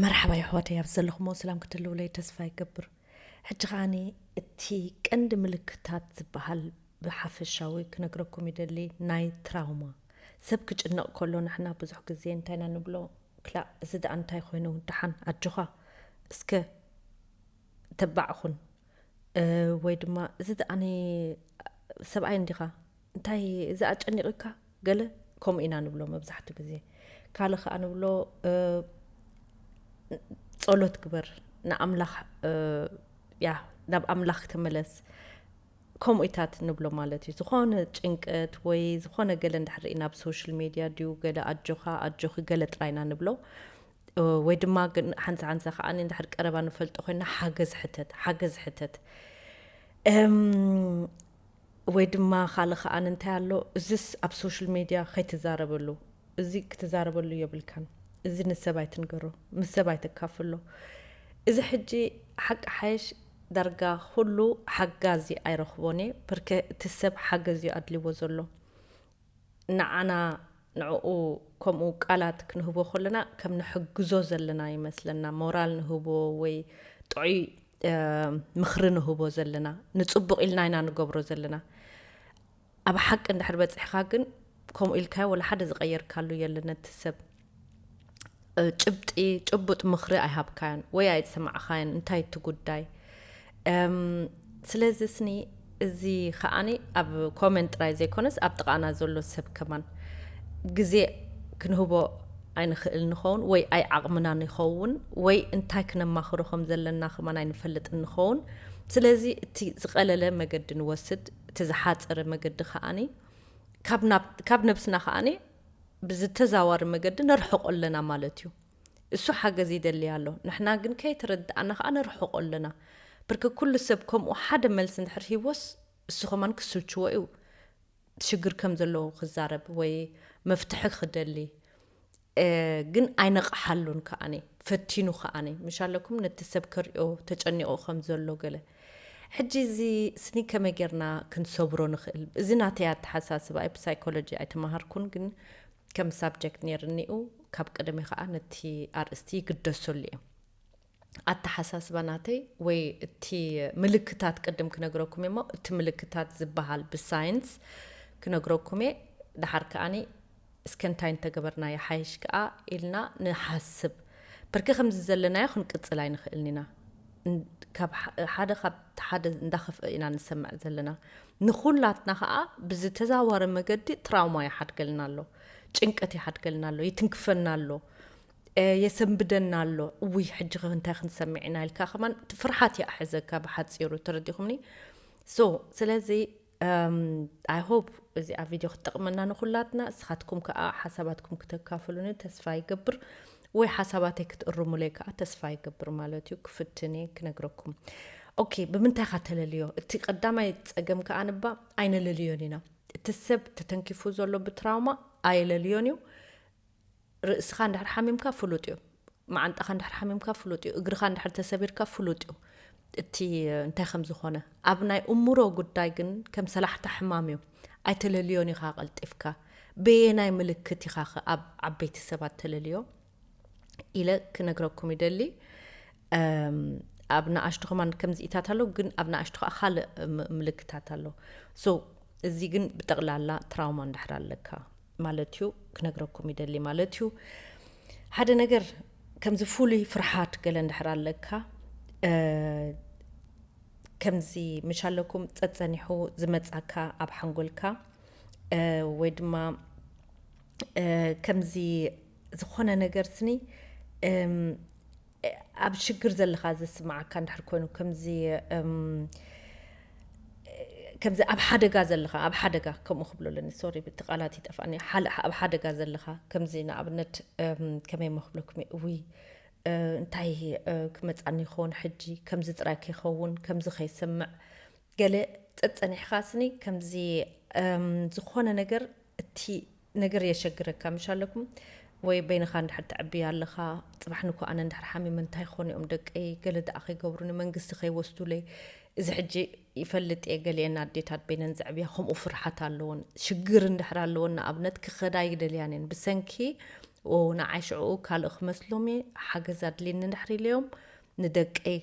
መርሓባ የሕዋተይ፣ ኣብ ዘለኹሞ ሰላም ክትህልውለይ ተስፋ ይገብር። ሕጂ ከዓኒ እቲ ቀንዲ ምልክታት ዝበሃል ብሓፈሻዊ ክነግረኩም ይደሊ፣ ናይ ትራውማ። ሰብ ክጭነቕ ከሎ ንሕና ብዙሕ ግዜ እንታይ ኢና ንብሎ? ክላእ፣ እዚ ደኣ እንታይ ኮይኑ? ደሓን ኣጆኻ፣ እስከ ተባዕ ኹን። ወይ ድማ እዚ ደኣኒ ሰብኣይ እንዲኻ፣ እንታይ እዚ ኣጨኒቕካ? ገለ ከምኡ ኢና ንብሎ መብዛሕትኡ ግዜ። ካልእ ከኣ ንብሎ፣ ጸሎት ግበር፣ ንኣምላኽ፣ ያ፣ ናብ ኣምላኽ ተመለስ። ከምኡታት ንብሎ ማለት እዩ። ዝኾነ ጭንቀት ወይ ዝኾነ ገለ እንድሕር ርኢና ኣብ ሶሻል ሜድያ ድዩ፣ ገለ ኣጆኻ፣ ኣጆኺ፣ ገለ ጥራይና ንብሎ። ወይ ድማ ግን ሓንሳ ሓንሳ ከዓኒ እንድሕር ቀረባ ንፈልጦ ኮይና ሓገዝ ሕተት፣ ሓገዝ ሕተት። ወይ ድማ ካልእ ከዓኒ እንታይ ኣሎ፣ እዚስ ኣብ ሶሻል ሜድያ ከይትዛረበሉ፣ እዚ ክትዛረበሉ የብልካን፣ እዚ ንሰብ ኣይትንገሮ፣ ምስ ሰብ ኣይተካፍሎ። እዚ ሕጂ ሓቂ ሓይሽ ዳርጋ ኩሉ ሓጋዚ ኣይረኽቦን እየ፣ ብርክ እቲ ሰብ ሓገዝ እዩ ኣድልዎ ዘሎ። ንዓና ንዕኡ ከምኡ ቃላት ክንህቦ ከለና ከም ንሕግዞ ዘለና ይመስለና፣ ሞራል ንህቦ ወይ ጥዑይ ምኽሪ ንህቦ ዘለና፣ ንጽቡቕ ኢልና ኢና ንገብሮ ዘለና። ኣብ ሓቂ እንድሕር በጺሕካ ግን ከምኡ ኢልካዮ ወላ ሓደ ዝቐየርካሉ የለን። ነቲ ሰብ ጭብጢ፣ ጭቡጥ ምኽሪ ኣይሃብካዮን ወይ ኣይሰማዕኻዮን። እንታይ እቲ ጉዳይ? ስለዚ ስኒ እዚ ከዓኒ ኣብ ኮመንት ጥራይ ዘይኮነስ ኣብ ጥቓና ዘሎ ሰብ ከማን ግዜ ክንህቦ ኣይንኽእል ንኸውን ወይ ኣይዓቕምናን ይኸውን ወይ እንታይ ክነማኽሮ ከም ዘለና ከማን ኣይንፈልጥን ንኸውን። ስለዚ እቲ ዝቐለለ መገዲ ንወስድ፣ እቲ ዝሓጸረ መገዲ ከዓኒ ካብ ነብስና ከዓኒ ብዝተዛዋሪ መገዲ ነርሕቆ ኣለና ማለት እዩ። እሱ ሓገዝ ይደሊ ኣሎ፣ ንሕና ግን ከይተረድኣና ከኣ ነርሕቆ ኣለና። ብርክ ኩሉ ሰብ ከምኡ ሓደ መልሲ እንድሕር ሂቦስ እሱ ከማን ክስልችዎ እዩ። ሽግር ከም ዘለዎ ክዛረብ ወይ መፍትሒ ክደሊ ግን ኣይነቕሓሉን ከኣኒ፣ ፈቲኑ ከኣኒ ምሽ ኣለኩም ነቲ ሰብ ከሪኦ ተጨኒቑ ከም ዘሎ ገለ። ሕጂ እዚ ስኒ ከመይ ጌርና ክንሰብሮ ንኽእል? እዚ ናተይ ኣተሓሳስባ እዩ፣ ብሳይኮሎጂ ኣይተማሃርኩን፣ ግን ከም ሳብጀክት ነይርኒኡ ካብ ቀደመ ከኣ ነቲ ኣርእስቲ ይግደሰሉ እየ። ኣተሓሳስባ ናተይ ወይ እቲ ምልክታት ቅድም ክነግረኩም እየ እሞ፣ እቲ ምልክታት ዝበሃል ብሳይንስ ክነግረኩም እየ። ደሓር ከኣኒ እስከ እንታይ እንተገበርና ይሓይሽ ከኣ ኢልና ንሓስብ። ብርክ ከምዚ ዘለናዮ ክንቅጽል ኣይንኽእልን ኢና። ካብ ሓደ ካብ ሓደ እንዳኸፍአ ኢና ንሰምዕ ዘለና። ንኹላትና ከኣ ብዝተዛዋሪ መገዲ ትራውማ ይሓድገልና ኣሎ፣ ጭንቀት ይሓድገልና ኣሎ፣ ይትንክፈና ኣሎ፣ የሰንብደና ኣሎ። እውይ ሕጂ ከ እንታይ ክንሰምዕ ኢና ኢልካ ከማን ፍርሓት ይኣሕዘካ ብሓጺሩ፣ ተረዲኹምኒ? ሶ ስለዚ ኣይ ሆፕ እዚኣ ቪድዮ ክትጠቕመና ንኹላትና። ንስኻትኩም ከኣ ሓሳባትኩም ክተካፍሉኒ ተስፋ ይገብር፣ ወይ ሓሳባተይ ክትእርሙለይ ከኣ ተስፋ ይገብር ማለት እዩ። ክፍትን እየ ክነግረኩም። ኦኬ፣ ብምንታይ ኢኻ ተለልዮ? እቲ ቀዳማይ ጸገም ከኣ ንባ ኣይነለልዮን ኢና። እቲ ሰብ ተተንኪፉ ዘሎ ብትራውማ ኣየለልዮን እዩ። ርእስኻ እንድሕር ሓሚምካ ፍሉጥ እዩ። መዓንጣኻ እንድሕር ሓሚምካ ፍሉጥ እዩ። እግርኻ እንድሕር ተሰቢርካ ፍሉጥ እዩ። እቲ እንታይ ከም ዝኾነ ኣብ ናይ እምሮ ጉዳይ ግን ከም ሰላሕታ ሕማም እዩ። ኣይተለልዮን ኢኻ ቀልጢፍካ። በየናይ ምልክት ኢኻ ኸ ኣብ ዓበይቲ ሰባት ተለልዮ ኢለ ክነግረኩም ይደሊ። ኣብ ንኣሽቱ ከማን ከምዚኢታት ኣሎ፣ ግን ኣብ ንኣሽቱ ከዓ ካልእ ምልክታት ኣሎ። ሶ እዚ ግን ብጠቕላላ ትራውማ እንድሕር ኣለካ ማለት እዩ፣ ክነግረኩም ይደሊ ማለት እዩ። ሓደ ነገር ከምዚ ፍሉይ ፍርሓት ገለ እንድሕር ኣለካ፣ ከምዚ ምሽ ኣለኩም ጸጸኒሑ ዝመጻካ ኣብ ሓንጎልካ፣ ወይ ድማ ከምዚ ዝኾነ ነገር ስኒ ኣብ ሽግር ዘለኻ ዝስምዓካ እንድሕር ኮይኑ፣ ከምዚ ከምዚ ኣብ ሓደጋ ዘለኻ፣ ኣብ ሓደጋ ከምኡ ክብሎ ኣለኒ፣ ሶሪ፣ ብቲ ቃላት ይጠፍኣኒ። ኣብ ሓደጋ ዘለኻ፣ ከምዚ ንኣብነት ከመይ መክብለኩም እየ፣ እውይ፣ እንታይ ክመጻኒ ይኸውን ሕጂ፣ ከምዚ ጥራይ ከይኸውን፣ ከምዚ ከይሰምዕ፣ ገለ ጸጸኒሕኻ ስኒ ከምዚ ዝኾነ ነገር እቲ ነገር የሸግረካ ምሽ ኣለኩም ወይ በይንኻ እንድሕር ትዕብይ ኣለኻ፣ ጽባሕ ንኮ ኣነ እንድሕር ሓሚመ እንታይ ክኾኑ እዮም ደቀይ፣ ገለ ደኣ ከይገብሩኒ፣ መንግስቲ ከይወስዱለይ፣ እዚ ሕጂ ይፈልጥ እየ፣ ገሊአን ኣዴታት በይነን ዘዕብያ ከምኡ ፍርሓት ኣለዎን። ሽግር እንድሕር ኣለዎን ንኣብነት ክኸዳ ይደልያን እየን ብሰንኪ ኦ ንዓይ ሽዕኡ ካልእ ክመስሎም እየ፣ ሓገዝ ኣድልየኒ እንድሕር ኢለዮም ንደቀይ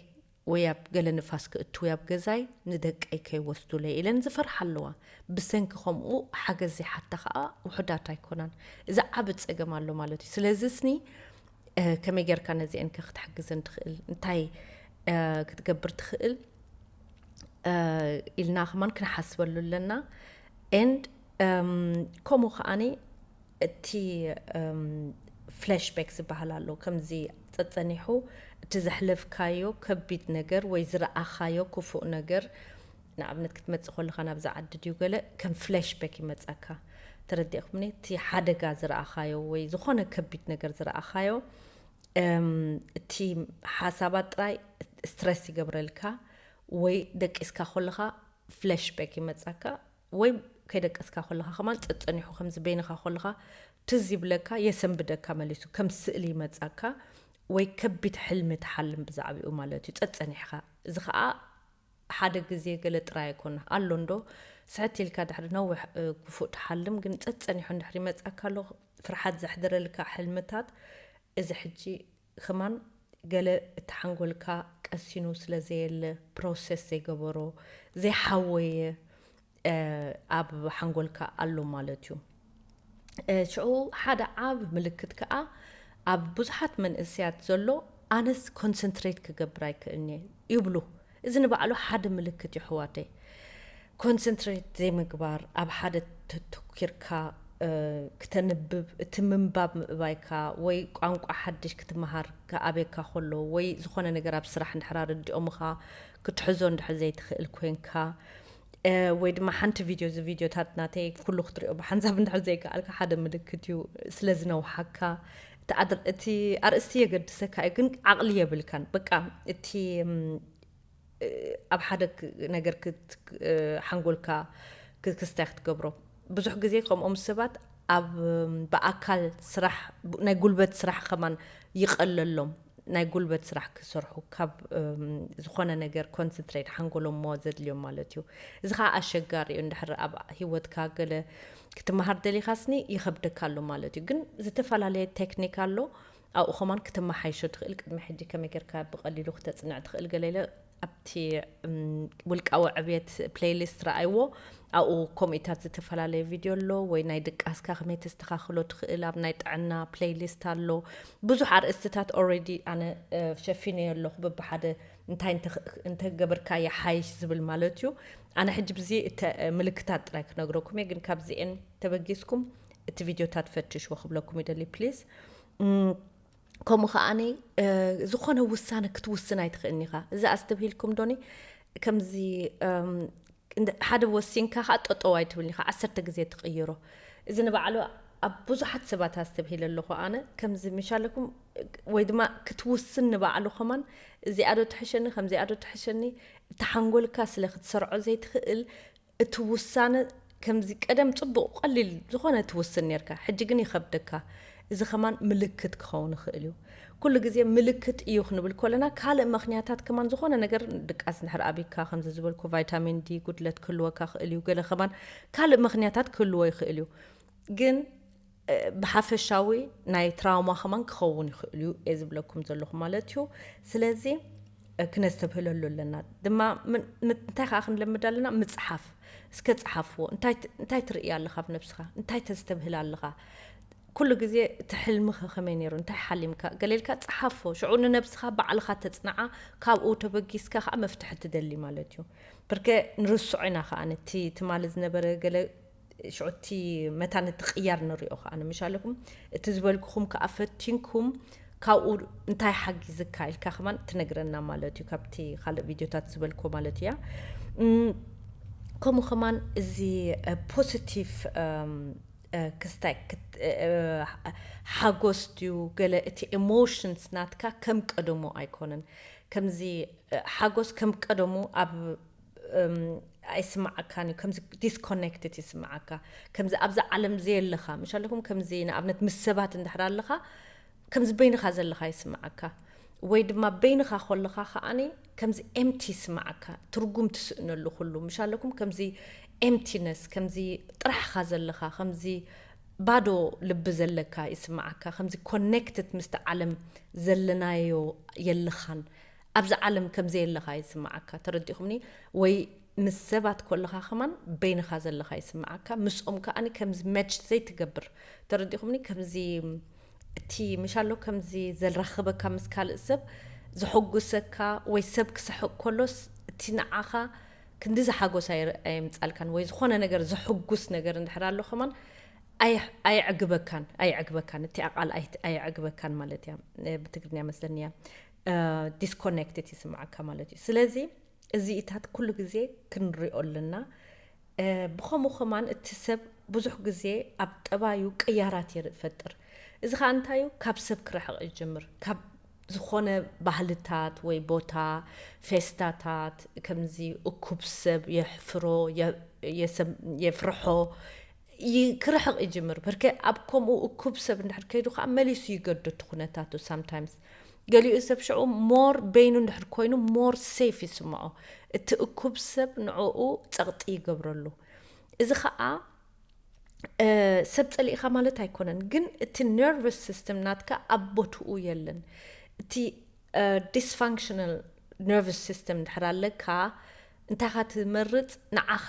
ወይ ኣብ ገለ ንፋስ ክእትው ኣብ ገዛይ ንደቀይ ከይወስዱለይ ኢለን ዝፈርሓ ኣለዋ። ብሰንኪ ከምኡ ሓገዝ ዘይሓታ ከዓ ውሑዳት ኣይኮናን። እዚ ዓቢ ጸገም ኣሎ ማለት እዩ። ስለዚ ስኒ ከመይ ጌርካ ነዚአን ከ ክትሕግዘን ትኽእል? እንታይ ክትገብር ትኽእል ኢልና ከማን ክንሓስበሉ ኣለና። And ከምኡ ከዓኒ እቲ ፍላሽባክ ዝበሃል ኣሎ። ከምዚ ጸጸኒሑ እቲ ዘሕለፍካዮ ከቢድ ነገር ወይ ዝረኣኻዮ ክፉእ ነገር፣ ንኣብነት ክትመጽእ ከለኻ ናብዛ ዓዲ ድዩ ገለ ከም ፍላሽባክ ይመጻካ። ተረዲእኩምኒ? እቲ ሓደጋ ዝረኣኻዮ ወይ ዝኾነ ከቢድ ነገር ዝረኣኻዮ እቲ ሓሳባት ጥራይ ስትረስ ይገብረልካ ወይ ደቂስካ ከለኻ ፍላሽባክ ይመጻካ ወይ ከይደቀስካ ከለኻ ከማን ጸጸኒሑ ከምዚ በይንኻ ከለኻ ትዝ ይብለካ፣ የሰንብደካ መሊሱ፣ ከም ስእሊ ይመጻካ ወይ ከቢድ ሕልሚ ትሓልም ብዛዕባኡ ማለት እዩ ጸጸኒሕኻ። እዚ ኸኣ ሓደ ግዜ ገለ ጥራይ ኣይኮነ ኣሎ እንዶ ስሕት ኢልካ ድሕሪ ነዊሕ ክፉእ ትሓልም ግን ጸጸኒሑ እንድሕር ይመጻካ ኣሎ ፍርሓት ዘሕድረልካ ሕልምታት እዚ ሕጂ ከማን ገለ እቲ ሓንጎልካ ቀሲኑ ስለ ዘየለ ፕሮሰስ ዘይገበሮ ዘይሓወየ ኣብ ሓንጎልካ ኣሎ ማለት እዩ። ሽዑ ሓደ ዓብ ምልክት ከዓ ኣብ ብዙሓት መንእሰያት ዘሎ ኣነስ ኮንሰንትሬት ክገብር ኣይክእልኒ ይብሉ። እዚ ንባዕሉ ሓደ ምልክት እዩ ኣሕዋተይ። ኮንሰንትሬት ዘይምግባር፣ ኣብ ሓደ ተተኪርካ ክተንብብ፣ እቲ ምንባብ ምእባይካ ወይ ቋንቋ ሓድሽ ክትመሃር ክኣብየካ ከሎ ወይ ዝኾነ ነገር ኣብ ስራሕ እንድሕር ኣረዲኦምኻ ክትሕዞ እንድሕር ዘይትኽእል ኮንካ ወይ ድማ ሓንቲ ቪድዮ፣ እዚ ቪድዮታት ናተይ ኩሉ ክትሪኦ ብሓንሳብ እንድሕር ዘይከኣልካ ሓደ ምልክት እዩ። ስለ ዝነውሓካ እቲ ኣርእስቲ የገድሰካ እዩ፣ ግን ዓቕሊ የብልካን። በቃ እቲ ኣብ ሓደ ነገር ሓንጎልካ ክስታይ ክትገብሮ። ብዙሕ ግዜ ከምኦም ሰባት ኣብ ብኣካል ስራሕ ናይ ጉልበት ስራሕ ከማን ይቐለሎም፣ ናይ ጉልበት ስራሕ ክሰርሑ ካብ ዝኾነ ነገር ኮንሰንትሬት ሓንጎሎሞ ዘድልዮም ማለት እዩ። እዚ ከዓ ኣሸጋሪ እዩ። እንድሕር ኣብ ሂወትካ ገለ ክትመሃር ደሊኻስኒ ይኸብደካ ኣሎ ማለት እዩ። ግን ዝተፈላለየ ቴክኒክ ኣሎ። ኣብኡ ከማን ክትመሓይሾ ትኽእል። ቅድሚ ሕጂ ከመይ ጌርካ ብቐሊሉ ክተጽንዕ ትኽእል ገለ ኢለ ኣብቲ ውልቃዊ ዕብየት ፕሌይሊስት ረኣይዎ። ኣብኡ ኮሚታት ዝተፈላለየ ቪድዮ ኣሎ ወይ ናይ ድቃስካ ከመይ ተስተኻኽሎ ትኽእል ኣብ ናይ ጥዕና ፕሌይሊስት ኣሎ። ብዙሕ ኣርእስትታት ኦሬዲ ኣነ ሸፊነዮ ኣለኹ። በብሓደ እንታይ እንተገበርካ ይሓይሽ ዝብል ማለት እዩ። ኣነ ሕጂ ብዚ ምልክታት ጥራይ ክነግረኩም እየ፣ ግን ካብዚኤን ተበጊስኩም እቲ ቪድዮታት ፈትሽዎ ክብለኩም ይደሊ ፕሊዝ። ከምኡ ከዓኒ ዝኾነ ውሳነ ክትውስን ኣይትኽእልን ኢኻ። እዚ ኣስተብሂልኩም ዶኒ ከምዚ ሓደ ወሲንካ ከዓ ጠጠው ኣይትብልን ኢኻ፣ ዓሰርተ ግዜ ትቕይሮ። እዚ ንባዕሉ ኣብ ብዙሓት ሰባት ኣስተብሂለ ኣለኹ ኣነ። ከምዚ ምሻለኩም ወይ ድማ ክትውስን ንባዕሉ ከማን እዚኣ ዶ ትሕሸኒ ከምዚኣ ዶ ትሕሸኒ፣ እቲ ሓንጎልካ ስለ ክትሰርዖ ዘይትኽእል እቲ ውሳነ ከምዚ ቀደም ጽቡቕ ቀሊል ዝኾነ ትውስን ነርካ፣ ሕጂ ግን ይኸብደካ። እዚ ከማን ምልክት ክኸውን ይኽእል እዩ። ኩሉ ግዜ ምልክት እዩ ክንብል ከለና ካልእ ምኽንያታት ከማን ዝኾነ ነገር ድቃስ እንድሕር ኣብካ ከምዚ ዝበልኩ ቫይታሚን ዲ ጉድለት ክህልወካ ክእል እዩ። ገለ ከማን ካልእ ምኽንያታት ክህልዎ ይኽእል እዩ። ግን ብሓፈሻዊ ናይ ትራውማ ከማን ክኸውን ይኽእል እዩ እየ ዝብለኩም ዘለኹ ማለት እዩ። ስለዚ ክነስተብህለሉ ኣለና ድማ እንታይ ከዓ ክንለምድ ኣለና? ምፅሓፍ። እስከ ፀሓፍዎ። እንታይ ትርኢ ኣለኻ ኣብ ነብስኻ? እንታይ ተስተብህል ኣለኻ? ኩሉ ግዜ እቲ ሕልምኸ ከመይ ነይሩ? እንታይ ሓሊምካ? ገሌልካ ፀሓፎ። ሽዑ ንነብስኻ ባዕልኻ ተፅንዓ፣ ካብኡ ተበጊስካ ከዓ መፍትሒ ትደሊ ማለት እዩ። ብርከ ንርስዖ ኢና ከዓ ነቲ ትማሊ ዝነበረ ገለ ሽዑ እቲ መታን እቲ ቅያር ንሪኦ ከዓ ንምሻለኩም እቲ ዝበልኩኹም ከዓ ፈቲንኩም ካብኡ እንታይ ሓጊዝካ ኢልካ ከማን ትነግረና ማለት እዩ። ካብቲ ካልእ ቪድዮታት ዝበልኩ ማለት እያ። ከምኡ ከማን እዚ ፖዚቲቭ ክስታይ ሓጎስ ድዩ ገለ እቲ ኤሞሽንስ ናትካ ከም ቀደሙ ኣይኮነን። ከምዚ ሓጎስ ከም ቀደሙ ኣብ ኣይስማዓካን እዩ። ከምዚ ዲስኮኔክትድ ይስማዓካ። ከምዚ ኣብዛ ዓለም ዘየለኻ ምሽ ኣለኩም ከምዚ ንኣብነት ምስ ሰባት እንድሕር ኣለኻ ከምዚ በይንኻ ዘለኻ ይስማዓካ። ወይ ድማ በይንኻ ከለኻ ከዓኒ ከምዚ ኤምቲ ይስማዓካ። ትርጉም ትስእነሉ ኩሉ ምሽ ኣለኩም ከምዚ ኤምቲነስ ከምዚ ጥራሕኻ ዘለኻ ከምዚ ባዶ ልቢ ዘለካ ይስምዓካ። ከምዚ ኮኔክትድ ምስቲ ዓለም ዘለናዮ የለኻን። ኣብዚ ዓለም ከም ዘየለኻ ይስምዓካ። ተረዲኹምኒ? ወይ ምስ ሰባት ከለኻ ከማን በይንኻ ዘለኻ ይስምዓካ። ምስኦም ከኣኒ ከምዚ መች ዘይትገብር። ተረዲኹምኒ? ከምዚ እቲ ምሻሎ ከምዚ ዘራኽበካ ምስ ካልእ ሰብ ዘሐጉሰካ ወይ ሰብ ክስሕቕ ከሎስ እቲ ንዓኻ ክንዲ ዝሓጎስ ኣየምጻልካን። ወይ ዝኾነ ነገር ዘሐጉስ ነገር እንድሕር ኣሎ ከማን ኣየዕግበካን። ኣየዕግበካን። እቲ ኣቃል ኣየዕግበካን ማለት እያ። ብትግርኛ መስለኒ እያ። ዲስኮኔክትድ ይስምዓካ ማለት እዩ። ስለዚ እዚኢታት ኩሉ ግዜ ክንሪኦ ኣለና። ብኸምኡ ከማን እቲ ሰብ ብዙሕ ግዜ ኣብ ጠባዩ ቅያራት ይፈጥር። እዚ ከዓ እንታይ እዩ? ካብ ሰብ ክርሕቕ ይጅምር። ካብ ዝኾነ ባህልታት ወይ ቦታ፣ ፌስታታት፣ ከምዚ እኩብ ሰብ የሕፍሮ፣ የፍርሖ፣ ክርሕቕ ይጅምር። በርከ ኣብ ከምኡ እኩብ ሰብ እንድሕር ከይዱ ከዓ መሊሱ ይገዶ እቲ ኩነታቱ። ሳምታይምስ ገሊኡ ሰብ ሽዑ ሞር በይኑ እንድሕር ኮይኑ ሞር ሴፍ ይስምዖ። እቲ እኩብ ሰብ ንዕኡ ጸቕጢ ይገብረሉ። እዚ ከዓ ሰብ ጸሊእኻ ማለት ኣይኮነን፣ ግን እቲ ነርቨስ ሲስተም ናትካ ኣብ ቦትኡ የለን። እቲ ዲስፋንክሽናል ነርቨስ ሲስተም እንድሕር ኣለካ፣ እንታይ ኢኻ ትመርጽ? ንዓኻ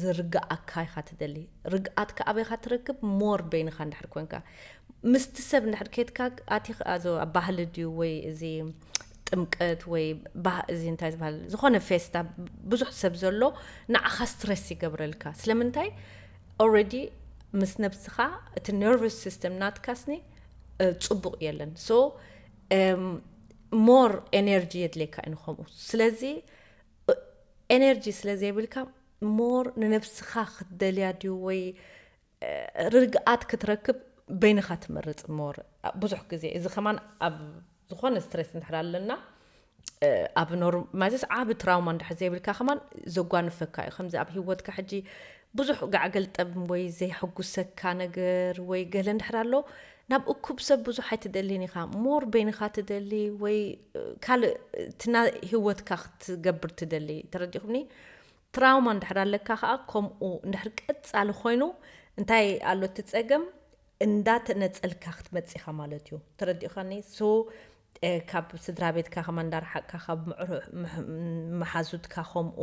ዝርግኣካ ኢኻ ትደሊ። ርግኣትካ ኣበይ ኢኻ ትረክብ? ሞር በይንኻ እንድሕር ኮንካ። ምስቲ ሰብ እንድሕር ከይድካ ኣቲኽ ኣዞ ኣብ ባህሊ ድዩ ወይ እዚ ጥምቀት ወይ ባህ-፣ እዚ እንታይ ዝበሃል ዝኾነ ፌስታ ብዙሕ ሰብ ዘሎ ንዓኻ ስትረስ ይገብረልካ። ስለምንታይ? ኦልሬዲ ምስ ነብስኻ እቲ ነርቨስ ሲስተም ናትካስኒ ጽቡቕ የለን። ሶ ሞር ኤነርጂ የድልየካ እዩ ንኸምኡ። ስለዚ ኤነርጂ ስለ ዘይብልካ ሞር ንነብስኻ ክትደልያ ድዩ ወይ ርግኣት ክትረክብ በይንኻ ትመርጽ ሞር ብዙሕ ግዜ። እዚ ከማን ኣብ ዝኾነ ስትሬስ እንድሕር ኣለና ኣብ ኖር-፣ ማለትስ ዓቢ ትራውማ እንድሕር ዘይብልካ ከማን ዘጓንፈካ እዩ። ከምዚ ኣብ ህይወትካ ሕጂ ብዙሕ ጋዕገልጠም ወይ ዘይሕጉሰካ ነገር ወይ ገለ እንድሕር ኣሎ ናብ እኩብ ሰብ ብዙሕ ኣይትደልን ኢኻ። ሞር በይንኻ ትደሊ ወይ ካልእ እቲ ናይ ህይወትካ ክትገብር ትደሊ። ተረዲኹምኒ? ትራውማ እንድሕር ኣለካ ከኣ ከምኡ እንድሕር ቀጻሊ ኮይኑ እንታይ ኣሎ እቲ ጸገም? እንዳተነጸልካ ክትመጽእ ኢኻ ማለት እዩ። ተረዲእኻኒ? ሶ ካብ ስድራ ቤትካ ከማ እንዳረሓቅካ ካብ ምዕሩ-፣ ምሕ-፣ መሓዙትካ ከምኡ።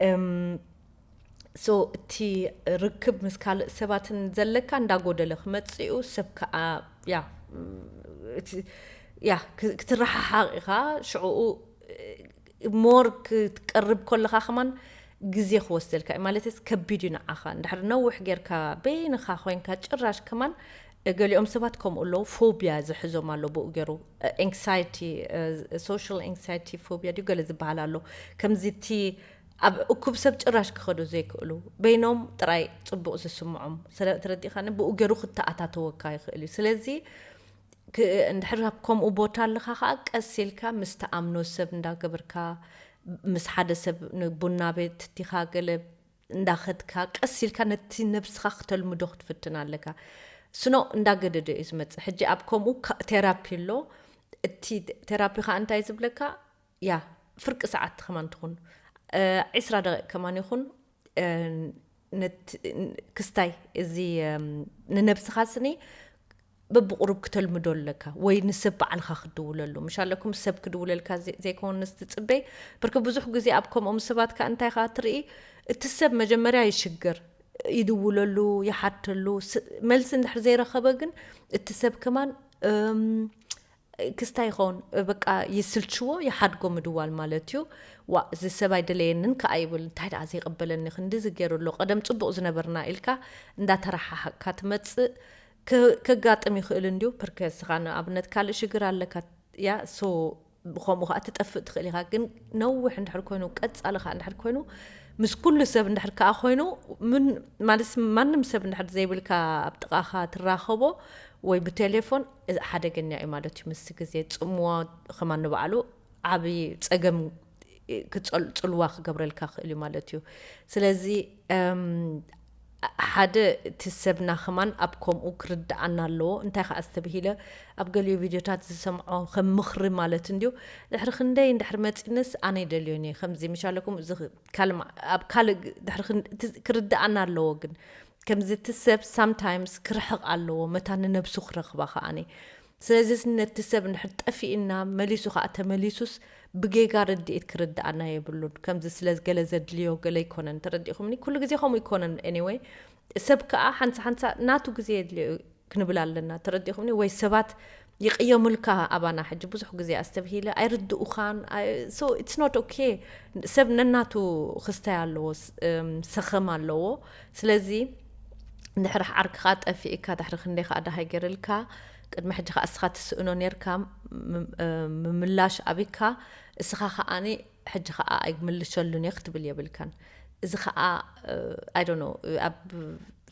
እም፣ ሶ እቲ ርክብ ምስ ካልእ ሰባትን ዘለካ እንዳጎደለ ክመጽእ እዩ። ሰብ ከኣ ያ፣ እቲ፣ ያ፣ ክ-፣ ክትረሓሓቕ ኢኻ። ሽዕኡ ሞር ክትቀርብ ከለኻ ከማን ግዜ ክወስደልካ እዩ። ማለትስ ከቢድ እዩ ንዓኻ። እንድሕር ነዊሕ ጌርካ በይንኻ ኮይንካ ጭራሽ ከማን፣ ገሊኦም ሰባት ከምኡ ኣለዉ፣ ፎቢያ ዝሕዞም ኣሎ ብኡ ገይሩ። ኤንክሳይቲ፣ ሶሻል ኤንክሳይቲ ፎቢያ ድዩ ገለ ዝበሃል ኣሎ። ከምዚ እቲ ኣብ እኩብ ሰብ ጭራሽ ክኸዱ ዘይክእሉ፣ በይኖም ጥራይ ጽቡቕ ዝስምዖም። ስለ-፣ ተረዲእካኒ? ብኡ ገይሩ ክተኣታተወካ ይኽእል እዩ። ስለዚ ክ-፣ እንድሕር ኣብ ከምኡ ቦታ ኣለኻ ኸኣ ቀስ ኢልካ ምስ ትኣምኖ ሰብ እንዳገበርካ፣ ምስ ሓደ ሰብ ንቡና ቤት ዲኻ ገለ እንዳኸድካ፣ ቀስ ኢልካ ነቲ ነብስኻ ክተልምዶ ክትፍትን ኣለካ። ስኖ እንዳገደደ እዩ ዝመጽእ። ሕጂ ኣብ ከምኡ ከ-፣ ቴራፒ ኣሎ። እቲ ቴራፒ ኸኣ እንታይ ዝብለካ? ያ፣ ፍርቂ ሰዓት ከማን ትኹን፣ እ፣ ዕስራ ደቂቕ ከማን ይኹን፣ እ፣ ነት-፣ ክስታይ እዚ፣ እም፣ ንነብስኻ ስኒ በብቑሩብ ክተልምዶ ኣለካ፣ ወይ ንሰብ ባዕልኻ ክትድውለሉ። ምሽ ኣለኩም ሰብ ክድውለልካ ዘ-፣ ዘይኮንስ ትጽበይ። ብርክ ብዙሕ ግዜ ኣብ ከምኦም ሰባት ከኣ እንታይ ኢኻ ትርኢ? እቲ ሰብ መጀመርያ ይሽገር፣ ይድውለሉ፣ ይሓተሉ፣ ስ-፣ መልሲ እንድሕር ዘይረኸበ ግን እቲ ሰብ ከማን፣ እም፣ ክስታይ ይኸውን፣ በቃ ይስልችዎ፣ ይሓድጎ ምድዋል ማለት እዩ። ዋ፣ እዚ ሰብ ኣይደለየንን ከኣ ይብል፣ እንታይ ደኣ ዘይቕበለኒ፣ ክንድዚ ገይሩ ኣሎ፣ ቀደም ጽቡቕ ዝነበርና ኢልካ እንዳተረሓሓቕካ ትመጽእ። ከ-፣ ከጋጥም ይኽእል እንድዩ። ፐርከ እስኻ ንኣብነት ካልእ ሽግር ኣለካ፣ ያ፣ ሶ ብኸምኡ ኸኣ ትጠፍእ ትኽእል ኢኻ። ግን ነዊሕ እንድሕር ኮይኑ፣ ቀጻሊ ኸኣ እንድሕር ኮይኑ፣ ምስ ኩሉ ሰብ እንድሕር ከኣ ኮይኑ፣ ምን-፣ ማለት ማንም ሰብ እንድሕር ዘይብልካ ኣብ ጥቓኻ ትራኸቦ ወይ ብቴሌፎን፣ እዚ ሓደገኛ እዩ ማለት እዩ። ምስ ግዜ ጽምዋ ኸማን ንባዕሉ ዓቢ ጸገም ክጸል-፣ ጽልዋ ክገብረልካ ክእል እዩ ማለት እዩ። ስለዚ፣ እም፣ ሓደ እቲ ሰብና ኸማን ኣብ ከምኡ ክርድኣና ኣለዎ። እንታይ ኸኣ ዝተብሂለ ኣብ ገሊኡ ቪድዮታት ዝሰምዖ ከም ምኽሪ ማለት እንድዩ። ድሕሪ ክንደይ እንድሕሪ መጺንስ ኣነ ይደልዮን እየ። ከምዚ ምሽ ኣለኩም እዚ ኽ-፣ ካልእ ማ-፣ ኣብ ካልእ ግ-፣ ድሕሪ ክን-፣ እቲ ክርድኣና ኣለዎ ግን ከምዚ እቲ ሰብ sometimes ክርሕቕ ኣለዎ፣ መታ ንነብሱ ክረኽባ ከኣኒ። ስለዚ ነቲ ሰብ እንድሕር ጠፊእና፣ መሊሱ ከኣ ተመሊሱስ ብጌጋ ርድኢት ክርድኣና የብሉን። ከምዚ ስለ ገለ ዘድልዮ ገለ ኣይኮነን፣ ተረዲእኹምኒ? ኩሉ ግዜ ከምኡ ኣይኮነን። Anyway፣ ሰብ ከኣ ሓንሳ ሓንሳ ናቱ ግዜ የድልዮ እዩ ክንብል ኣለና፣ ተረዲእኹምኒ? ወይ ሰባት ይቕየሙልካ ኣባና። ሕጂ ብዙሕ ግዜ ኣስተብሂለ፣ ኣይርድኡኻን። ኣይ-፣ so it's not okay። ሰብ ነናቱ ክስታይ ኣለዎ፣ ስ-፣ እም፣ ሰኸም ኣለዎ። ስለዚ እንድሕር ዓርክኻ ጠፊእካ ድሕሪ ክንደይ ከኣ ደሃይ ገይርልካ፣ ቅድሚ ሕጂ ከኣ እስኻ ትስእኖ ኔርካ፣ ም-፣ እ፣ ምምላሽ ኣቢካ፣ እስኻ ከኣኒ ሕጂ ከኣ ኣይምልሸሉን እየ ክትብል የብልካን። እዚ ከኣ፣ እ፣ I don't know፣ ኣብ፣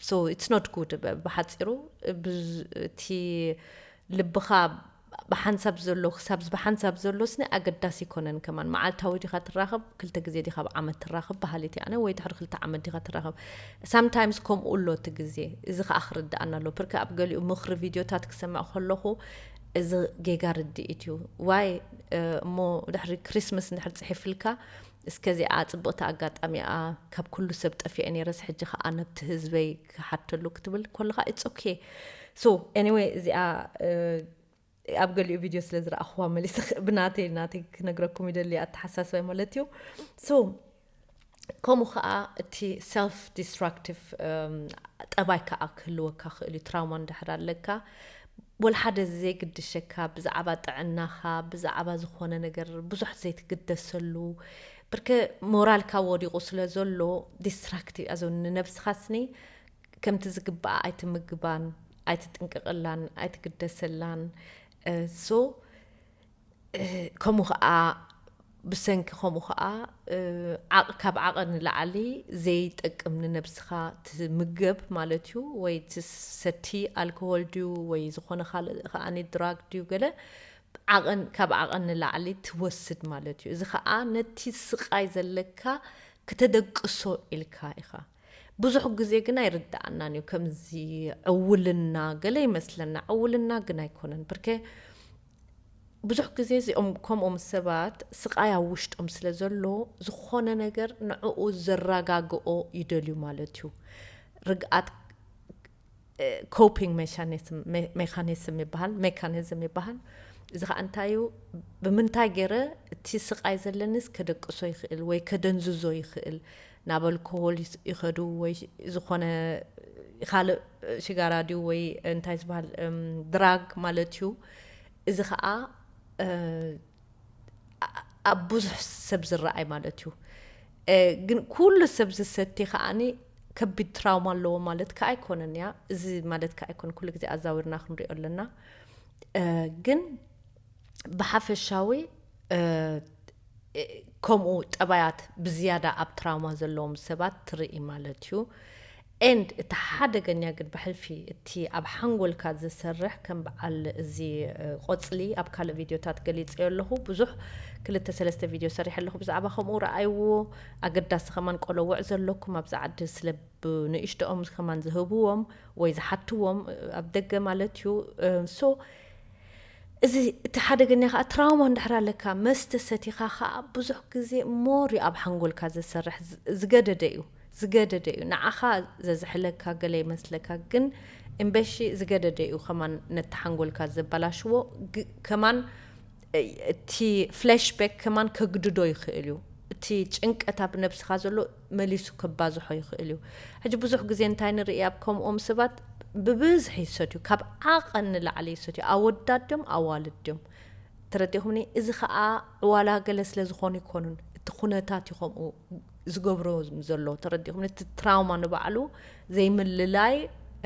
so it's not good። ብ-፣ ብሓጺሩ፣ ብዝ-፣ እቲ ልብኻ ብሓንሳብ ዘሎ፣ ክሳብ ብሓንሳብ ዘሎ ስኒ ኣገዳሲ ይኮነን። ከማን መዓልታዊ ዲኻ ትራኸብ፣ ክልተ ግዜ ዲኻ ኣብ ዓመት ትራኸብ፣ በሃሊት እየ ኣነ፣ ወይ ድሕሪ ክልተ ዓመት ዲኻ ትራኸብ። Sometimes ከምኡ ኣሎ እቲ ግዜ። እዚ ከኣ ክርድኣና ኣሎ። ብርክ ኣብ ገሊኡ ምኽሪ ቪድዮታት ክሰምዕ ከለኹ፣ እዚ ጌጋ ርድኢት እዩ። ዋይ፣ እ፣ እሞ ድሕሪ ክሪስመስ እንድሕር ጽሒፍልካ፣ እስከ እዚኣ ጽብቕቲ ኣጋጣሚ እያ፣ ካብ ኩሉ ሰብ ጠፊኤ ነይረስ፣ ሕጂ ከኣ ነብቲ ህዝበይ ክሓተሉ ክትብል ከለኻ፣ it's okay። So፣ anyway፣ እዚኣ፣ እ፣ ኣብ ገሊኡ ቪድዮ ስለ ዝረኣኽዋ መሊሰ ኽ-፣ ብናተይ፣ ናተይ ክነግረኩም ይደሊ፣ ኣተሓሳስባይ ማለት እዩ። So፣ ከምኡ ኸኣ እቲ self destructive፣ እም፣ ጠባይ ከኣ ክህልወካ ክእል እዩ። ትራውማ እንድሕር ኣለካ፣ ወላ ሓደ ዘይግድሸካ፣ ብዛዕባ ጥዕናኻ፣ ብዛዕባ ዝኾነ ነገር ብዙሕ ዘይትግደሰሉ፣ ብርክ ሞራልካ ወዲቑ ስለ ዘሎ፣ ዲስትራክቲቭ፣ ኣዞ ንነብስኻ ስኒ ከምቲ ዝግባኣ ኣይትምግባን፣ ኣይትጥንቀቐላን፣ ኣይትግደሰላን። እ፣ so፣ እ፣ ከምኡ ኸኣ፣ ብሰንኪ ከምኡ ኸኣ፣ እ፣ ዓቕ-፣ ካብ ዓቐን ንላዕሊ ዘይጠቅም ንነብስኻ ትምገብ ማለት እዩ፣ ወይ ትሰቲ ኣልኮሆል ድዩ፣ ወይ ዝኾነ ካልእ ከኣኒ ድራግ ድዩ፣ ገለ ዓቐን፣ ካብ ዓቐን ንላዕሊ ትወስድ ማለት እዩ። እዚ ኸኣ ነቲ ስቓይ ዘለካ ክተደቅሶ ኢልካ ኢኻ። ብዙሕ ግዜ ግን ኣይርድኣናን እዩ። ከምዚ ዕውልና ገለ ይመስለና፣ ዕውልና ግን ኣይኮነን። ብርኬ ብዙሕ ግዜ እዚኦም ከምኦም ሰባት ስቓይ ኣብ ውሽጦም ስለ ዘሎ፣ ዝኾነ ነገር ንዕኡ ዘረጋግኦ ይደልዩ ማለት እዩ። ርግኣት፣ እ፣ ኮፒንግ ሜካኒዝም፣ ሜ-፣ ሜካኒዝም ይበሃል፣ ሜካኒዝም ይበሃል። እዚ ኸኣ እንታይ እዩ? ብምንታይ ገይረ እቲ ስቓይ ዘለኒስ ከደቅሶ ይኽእል ወይ ከደንዝዞ ይኽእል? ናብ ኣልኮሆል ይስ-፣ ይኸዱ ወይ ዝኾነ ካልእ ሽጋራ ድዩ ወይ እንታይ ዝበሃል፣ እም፣ ድራግ ማለት እዩ። እዚ ኸኣ፣ እ፣ ኣ-፣ ኣብ ብዙሕ ሰብ ዝረኣይ ማለት እዩ። እ፣ ግን ኩሉ ሰብ ዝሰቲ ከኣኒ ከቢድ ትራውማ ኣለዎ ማለት ከኣ ኣይኮነን እያ። እዚ ማለት ከኣ ኣይኮነ፣ ኩሉ ግዜ ኣዛዊርና ክንሪኦ ኣለና። እ፣ ግን ብሓፈሻዊ፣ እ፣ እ፣ ከምኡ ጠባያት ብዝያዳ ኣብ ትራውማ ዘለዎም ሰባት ትርኢ ማለት እዩ። ኤንድ እቲ ሓደገኛ ግን ብሕልፊ እቲ ኣብ ሓንጎልካ ዝሰርሕ ከም በዓል እዚ፣ እ፣ ቆጽሊ ኣብ ካልእ ቪድዮታት ገሊጸዮ ኣለኹ። ብዙሕ ክልተ ሰለስተ ቪድዮ ሰሪሐ ኣለኹ ብዛዕባ ከምኡ፣ ረኣይዎ። ኣገዳሲ ከማን ቆለውዕ ዘለኩም ኣብዚ ዓዲ ስለ ብንእሽቶኦም ከማን ዝህብዎም ወይ ዝሓትዎም፣ እ፣ ኣብ ደገ ማለት እዩ። እ፣ so እዚ እቲ ሓደገኛ ከኣ ትራውማ እንድሕር ኣለካ፣ መስተ ሰቲኻ ከኣ ብዙሕ ግዜ ሞር እዩ ኣብ ሓንጎልካ ዘሰርሕ። ዝ-፣ ዝገደደ እዩ፣ ዝገደደ እዩ። ንዓኻ ዘዝሕለካ ገለ ይመስለካ፣ ግን እምበሺ ዝገደደ እዩ ከማን ነቲ ሓንጎልካ ዘበላሽዎ። ግ-፣ ከማን፣ እ፣ እቲ ፍላሽባክ ከማን ከግድዶ ይኽእል እዩ። እቲ ጭንቀት ኣብ ነብስኻ ዘሎ መሊሱ ከባዝሖ ይኽእል እዩ። ሕጂ ብዙሕ ግዜ እንታይ ንርኢ ኣብ ከምኦም ሰባት፣ ብብዝሒ ይሰትዩ፣ ካብ ዓቐን ንላዕሊ ይሰትዩ። ኣወዳት ድዮም ኣዋልድ ድዮም? ተረዲእኩምኒ? እዚ ኸኣ ዕዋላ ገለ ስለ ዝኾኑ ኣይኮኑን፣ እቲ ኩነታት እዩ ከምኡ ዝገብሮ ዘሎ። ተረዲእኩምኒ? እቲ ትራውማ ንባዕሉ ዘይምልላይ።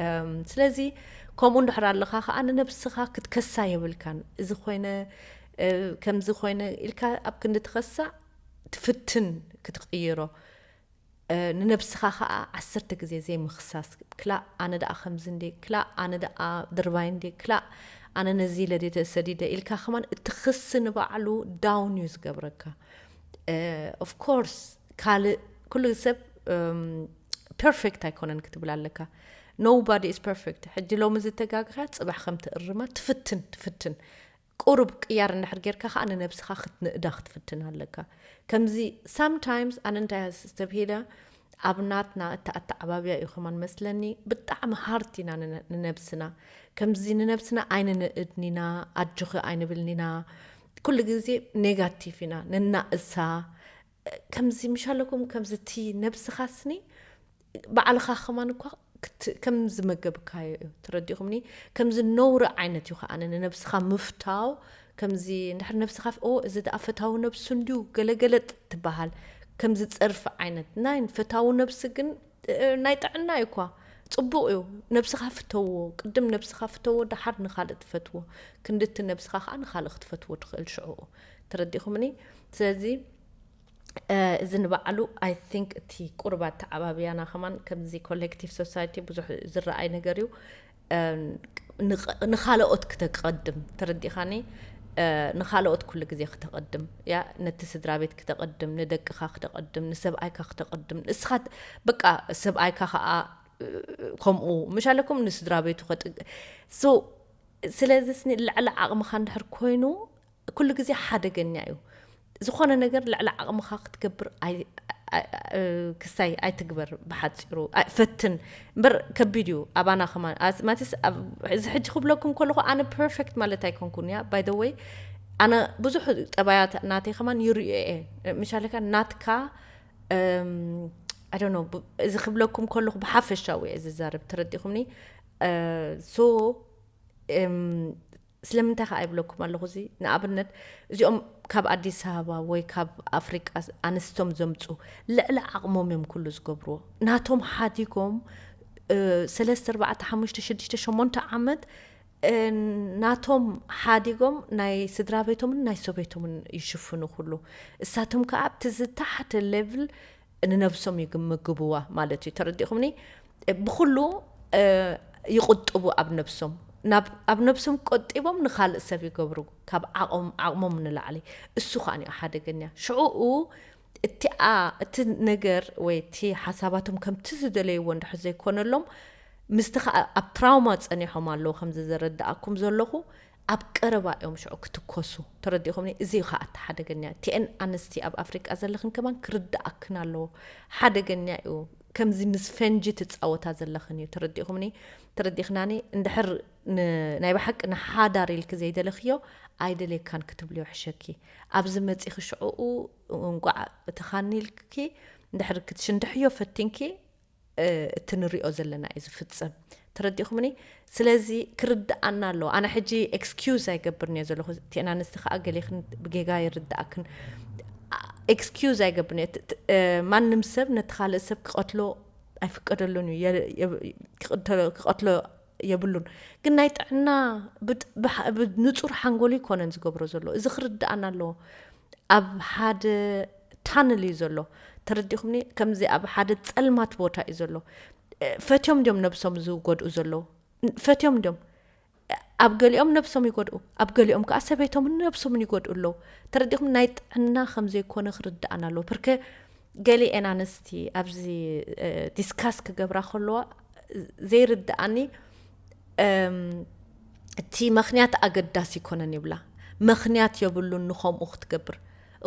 እም፣ ስለዚ ከምኡ እንድሕር ኣለኻ ኸኣ ንነብስኻ ክትከሳ የብልካን። እዚ ኮይነ፣ እ፣ ከምዚ ኮይነ ኢልካ ኣብ ክንዲ ትኸሳ ትፍትን ክትቕይሮ። እ፣ ንነብስኻ ኸኣ ዓሰርተ ግዜ ዘይምኽሳስ፣ ክላእ ኣነ ደኣ ከምዚ እንዴ፣ ክላእ ኣነ ደኣ ድርባይ እንዴ፣ ክላእ ኣነ ነዚ ኢለ ድየ ተሰዲደ ኢልካ ከማን እቲ ክሲ ንባዕሉ ዳውን እዩ ዝገብረካ። እ፣ ኦፍ ኮርስ ካልእ ኩሉ ሰብ፣ እም፣ ፐርፌክት ኣይኮነን ክትብል ኣለካ። Nobody is perfect። ሕጂ ሎሚ ዝተጋግኻ ጽባሕ ከም ትእርማ ትፍትን፣ ትፍትን። ቁሩብ ቅያር እንድሕር ጌርካ ኸኣ ንነብስኻ ክትንእዳ ክትፍትን ኣለካ። ከምዚ ሳምታይምስ ኣነ እንታይ ኣስተብሂለ፣ ኣብ ናትና እቲ ኣተዓባብያ እዩ ከማን መስለኒ። ብጣዕሚ ሃርት ኢና ንነ- ንነብስና። ከምዚ ንነብስና ኣይንንእድን ኢና፣ ኣጆኺ ኣይንብልን ኢና። ኩሉ ግዜ ኔጋቲቭ ኢና ነናእሳ። ከምዚ ምሻለኩም፣ ከምዚ እቲ ነብስኻ ስኒ ባዕልኻ ከማን እኳ ክት- ከም ዝመገብካዮ እዩ። ተረዲኹምኒ? ከምዚ ነውሪ ዓይነት እዩ ከኣ ንነብስኻ ምፍታው። ከምዚ እንድሕር ነብስኻ ፍ- ኦ፣ እዚ ደኣ ፈታዊ ነብሱ እንድዩ ገለገለ ጥ- ትበሃል። ከምዚ ጸርፊ ዓይነት ናይ ፈታዊ ነብሲ ግን እ፣ ናይ ጥዕና እዩ እኳ። ጽቡቕ እዩ። ነብስኻ ፍተዎ። ቅድም ነብስኻ ፍተዎ፣ ደሓር ንኻልእ ትፈትዎ። ክንድቲ ነብስኻ ከኣ ንኻልእ ክትፈትዎ ትኽእል ሽዕኡ። ተረዲኹምኒ? ስለዚ እ፣ እዚ ንባዕሉ፣ I think፣ እቲ ቁርብ ኣተዓባብያና ከማን ከምዚ ኮሌክቲቭ ሶሳይቲ ብዙሕ ዝረኣይ ነገር እዩ። እ፣ ንኸ- ንኻልኦት ክተቀድም፣ ተረዲኻኒ? እ፣ ንኻልኦት ኩሉ ግዜ ክተቀድም፣ ያ፣ ነቲ ስድራ ቤት ክተቀድም፣ ንደቅኻ ክተቀድም፣ ንሰብኣይካ ክተቀድም። ንስኻ ት- በቃ፣ ሰብኣይካ ከኣ እ፣ ከምኡ ምሻለኩም ንስድራ ቤቱ ከጥግ so ስለዚ ስኒ ልዕሊ ዓቕምኻ እንድሕር ኮይኑ ኩሉ ግዜ ሓደገኛ እዩ። ዝኾነ ነገር ልዕሊ ዓቕምኻ ክትገብር ኣይ- ኣይ- እ፣ ክሳይ ኣይትግበር። ብሓፂሩ ኣይ- ፈትን እምበር ከቢድ እዩ። ኣባና ከማን ኣስ- ማለትስ ኣብ- እዚ ሕጂ ክብለኩም ከለኹ ኣነ ፐርፌክት ማለት ኣይኮንኩን እያ። By the way፣ ኣነ ብዙሕ ጠባያት ናተይ ከማን ይርእዮ እየ። ምሻለካ ናትካ ኣይ ዶንት ኖ፣ እዚ ክብለኩም ከለኹ ብሓፈሻዊ እየ ዝዛረብ፣ ተረዲኹምኒ? ሶ ስለምንታይ ከ ኣይብለኩም ኣለኹ? እዚ ንኣብነት እዚኦም ካብ ኣዲስ ኣበባ ወይ ካብ ኣፍሪቃ ኣንስቶም ዘምፁ ልዕሊ ዓቕሞም እዮም ኩሉ ዝገብርዎ። ናቶም ሓዲጎም እ፣ ሰለስተ፣ ኣርባዕተ፣ ሓሙሽተ፣ ሽዱሽተ፣ ሸሞንተ ዓመት እ፣ ናቶም ሓዲጎም ናይ ስድራ ቤቶምን ናይ ሰበይቶምን ይሽፍኑ ኩሉ። እሳቶም ከኣ ኣብቲ ዝተሓተ ሌቭል ንነብሶም ይምግብዋ ማለት እዩ። ተረዲኹምኒ? ብኹሉ እ፣ ይቕጥቡ ኣብ ነብሶም። ናብ ኣብ ነብሶም ቆጢቦም ንኻልእ ሰብ ይገብሩ፣ ካብ ዓቕም- ዓቕሞም ንላዕሊ። እሱ ከኣ እዩ ሓደገኛ። ሽዕኡ እቲኣ እቲ ነገር ወይ እቲ ሓሳባቶም ከምቲ ዝደለይዎ እንድሕር ዘይኮነሎም፣ ምስቲ ከኣ ኣብ ትራውማ ጸኒሖም ኣለዉ። ከምዚ ዘረድኣኩም ዘለኹ ኣብ ቀረባ እዮም ሽዑ ክትኮሱ። ተረዲኹምኒ? እዚ እዩ ከኣ እቲ ሓደገኛ። ቲኤን ኣንስቲ ኣብ ኣፍሪቃ ዘለኽን ከማን ክርድኣክን ኣለዎ። ሓደገኛ እዩ። ከምዚ ምስ ፈንጂ ትጻወታ ዘለኽን እዩ። ተረዲኹምኒ? ተረዲኽናኒ? እንድሕር ን- ናይ ብሓቂ ንሓዳር ኢልኪ ዘይደለኽዮ ኣይደልየካን ክትብልዮ ሕሸኪ። ኣብዚ መጺኺ ሽዕኡ እንቋዕ ተኻኒልኪ እንድሕር ክትሽንድሕዮ ፈቲንኪ እ፣ እቲ ንሪኦ ዘለና እዩ ዝፍጸም። ተረዲኹምኒ? ስለዚ ክርድኣና ኣለዎ። ኣነ ሕጂ ኤክስኪውዝ ኣይገብርን እየ ዘለኹ። እቲአን ኣንስቲ ከኣ ገሌኽን ብጌጋ ይርድኣክን። ኤክስኪውዝ ኣይገብርን እየ። ት- ት- እ፣ ማንም ሰብ ነቲ ካልእ ሰብ ክቐትሎ ኣይፍቀደሉን እዩ። የ- የ- ክቕተሎ- ክቐትሎ የብሉን። ግን ናይ ጥዕና ብጥ- ብሓ- ብንጹር ሓንጎሉ ይኮነን ዝገብሮ ዘሎ። እዚ ክርድኣና ኣለዎ። ኣብ ሓደ ታንል እዩ ዘሎ። ተረዲኹምኒ? ከምዚ ኣብ ሓደ ጸልማት ቦታ እዩ ዘሎ። እ፣ ፈትዮም ድዮም ነብሶም ዝጎድኡ ዘለዉ? ፈትዮም ድዮም? ኣብ ገሊኦም ነብሶም ይጎድኡ፣ ኣብ ገሊኦም ከኣ ሰበይቶምን ነብሶምን ይጎድኡ ኣለዉ። ተረዲኹም? ናይ ጥዕና ከም ዘይኮነ ክርድኣና ኣለዎ። ፕርከ ገሊኤን ኣንስቲ ኣብዚ እ፣ ዲስካስ ክገብራ ከለዋ ዘይርድኣኒ እም፣ እቲ ምኽንያት ኣገዳሲ ይኮነን ይብላ። ምኽንያት የብሉን ንኸምኡ ክትገብር።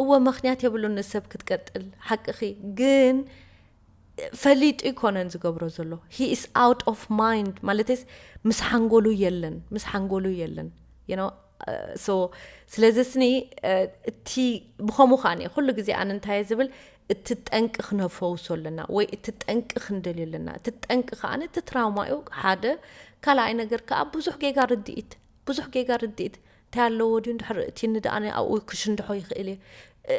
እወ ምኽንያት የብሉን ንሰብ ክትቀጥል፣ ሓቅኺ። ግን ፈሊጡ ይኮነን ዝገብሮ ዘሎ። He is out of mind፣ ማለትስ ምስ ሓንጎሉ የለን፣ ምስ ሓንጎሉ የለን። You know? ሶ ስለዚ ስኒ እቲ ብኸምኡ ከኣ ኩሉ ግዜ ኣነ እንታይ እየ ዝብል፣ እቲ ጠንቂ ክነፈውሶ ኣለና ወይ እቲ ጠንቂ ክንደልዮ ኣለና። እቲ ጠንቂ ከኣ እቲ ትራውማ እዩ ሓደ። ካልኣይ ነገር ከኣ ብዙሕ ጌጋ ርድኢት፣ ብዙሕ ጌጋ ርድኢት እንታይ ኣለዎ ድዩ እንድሕር እቲ ንደኣ ኣብኡ ክሽንድሖ ይኽእል እየ። እ፣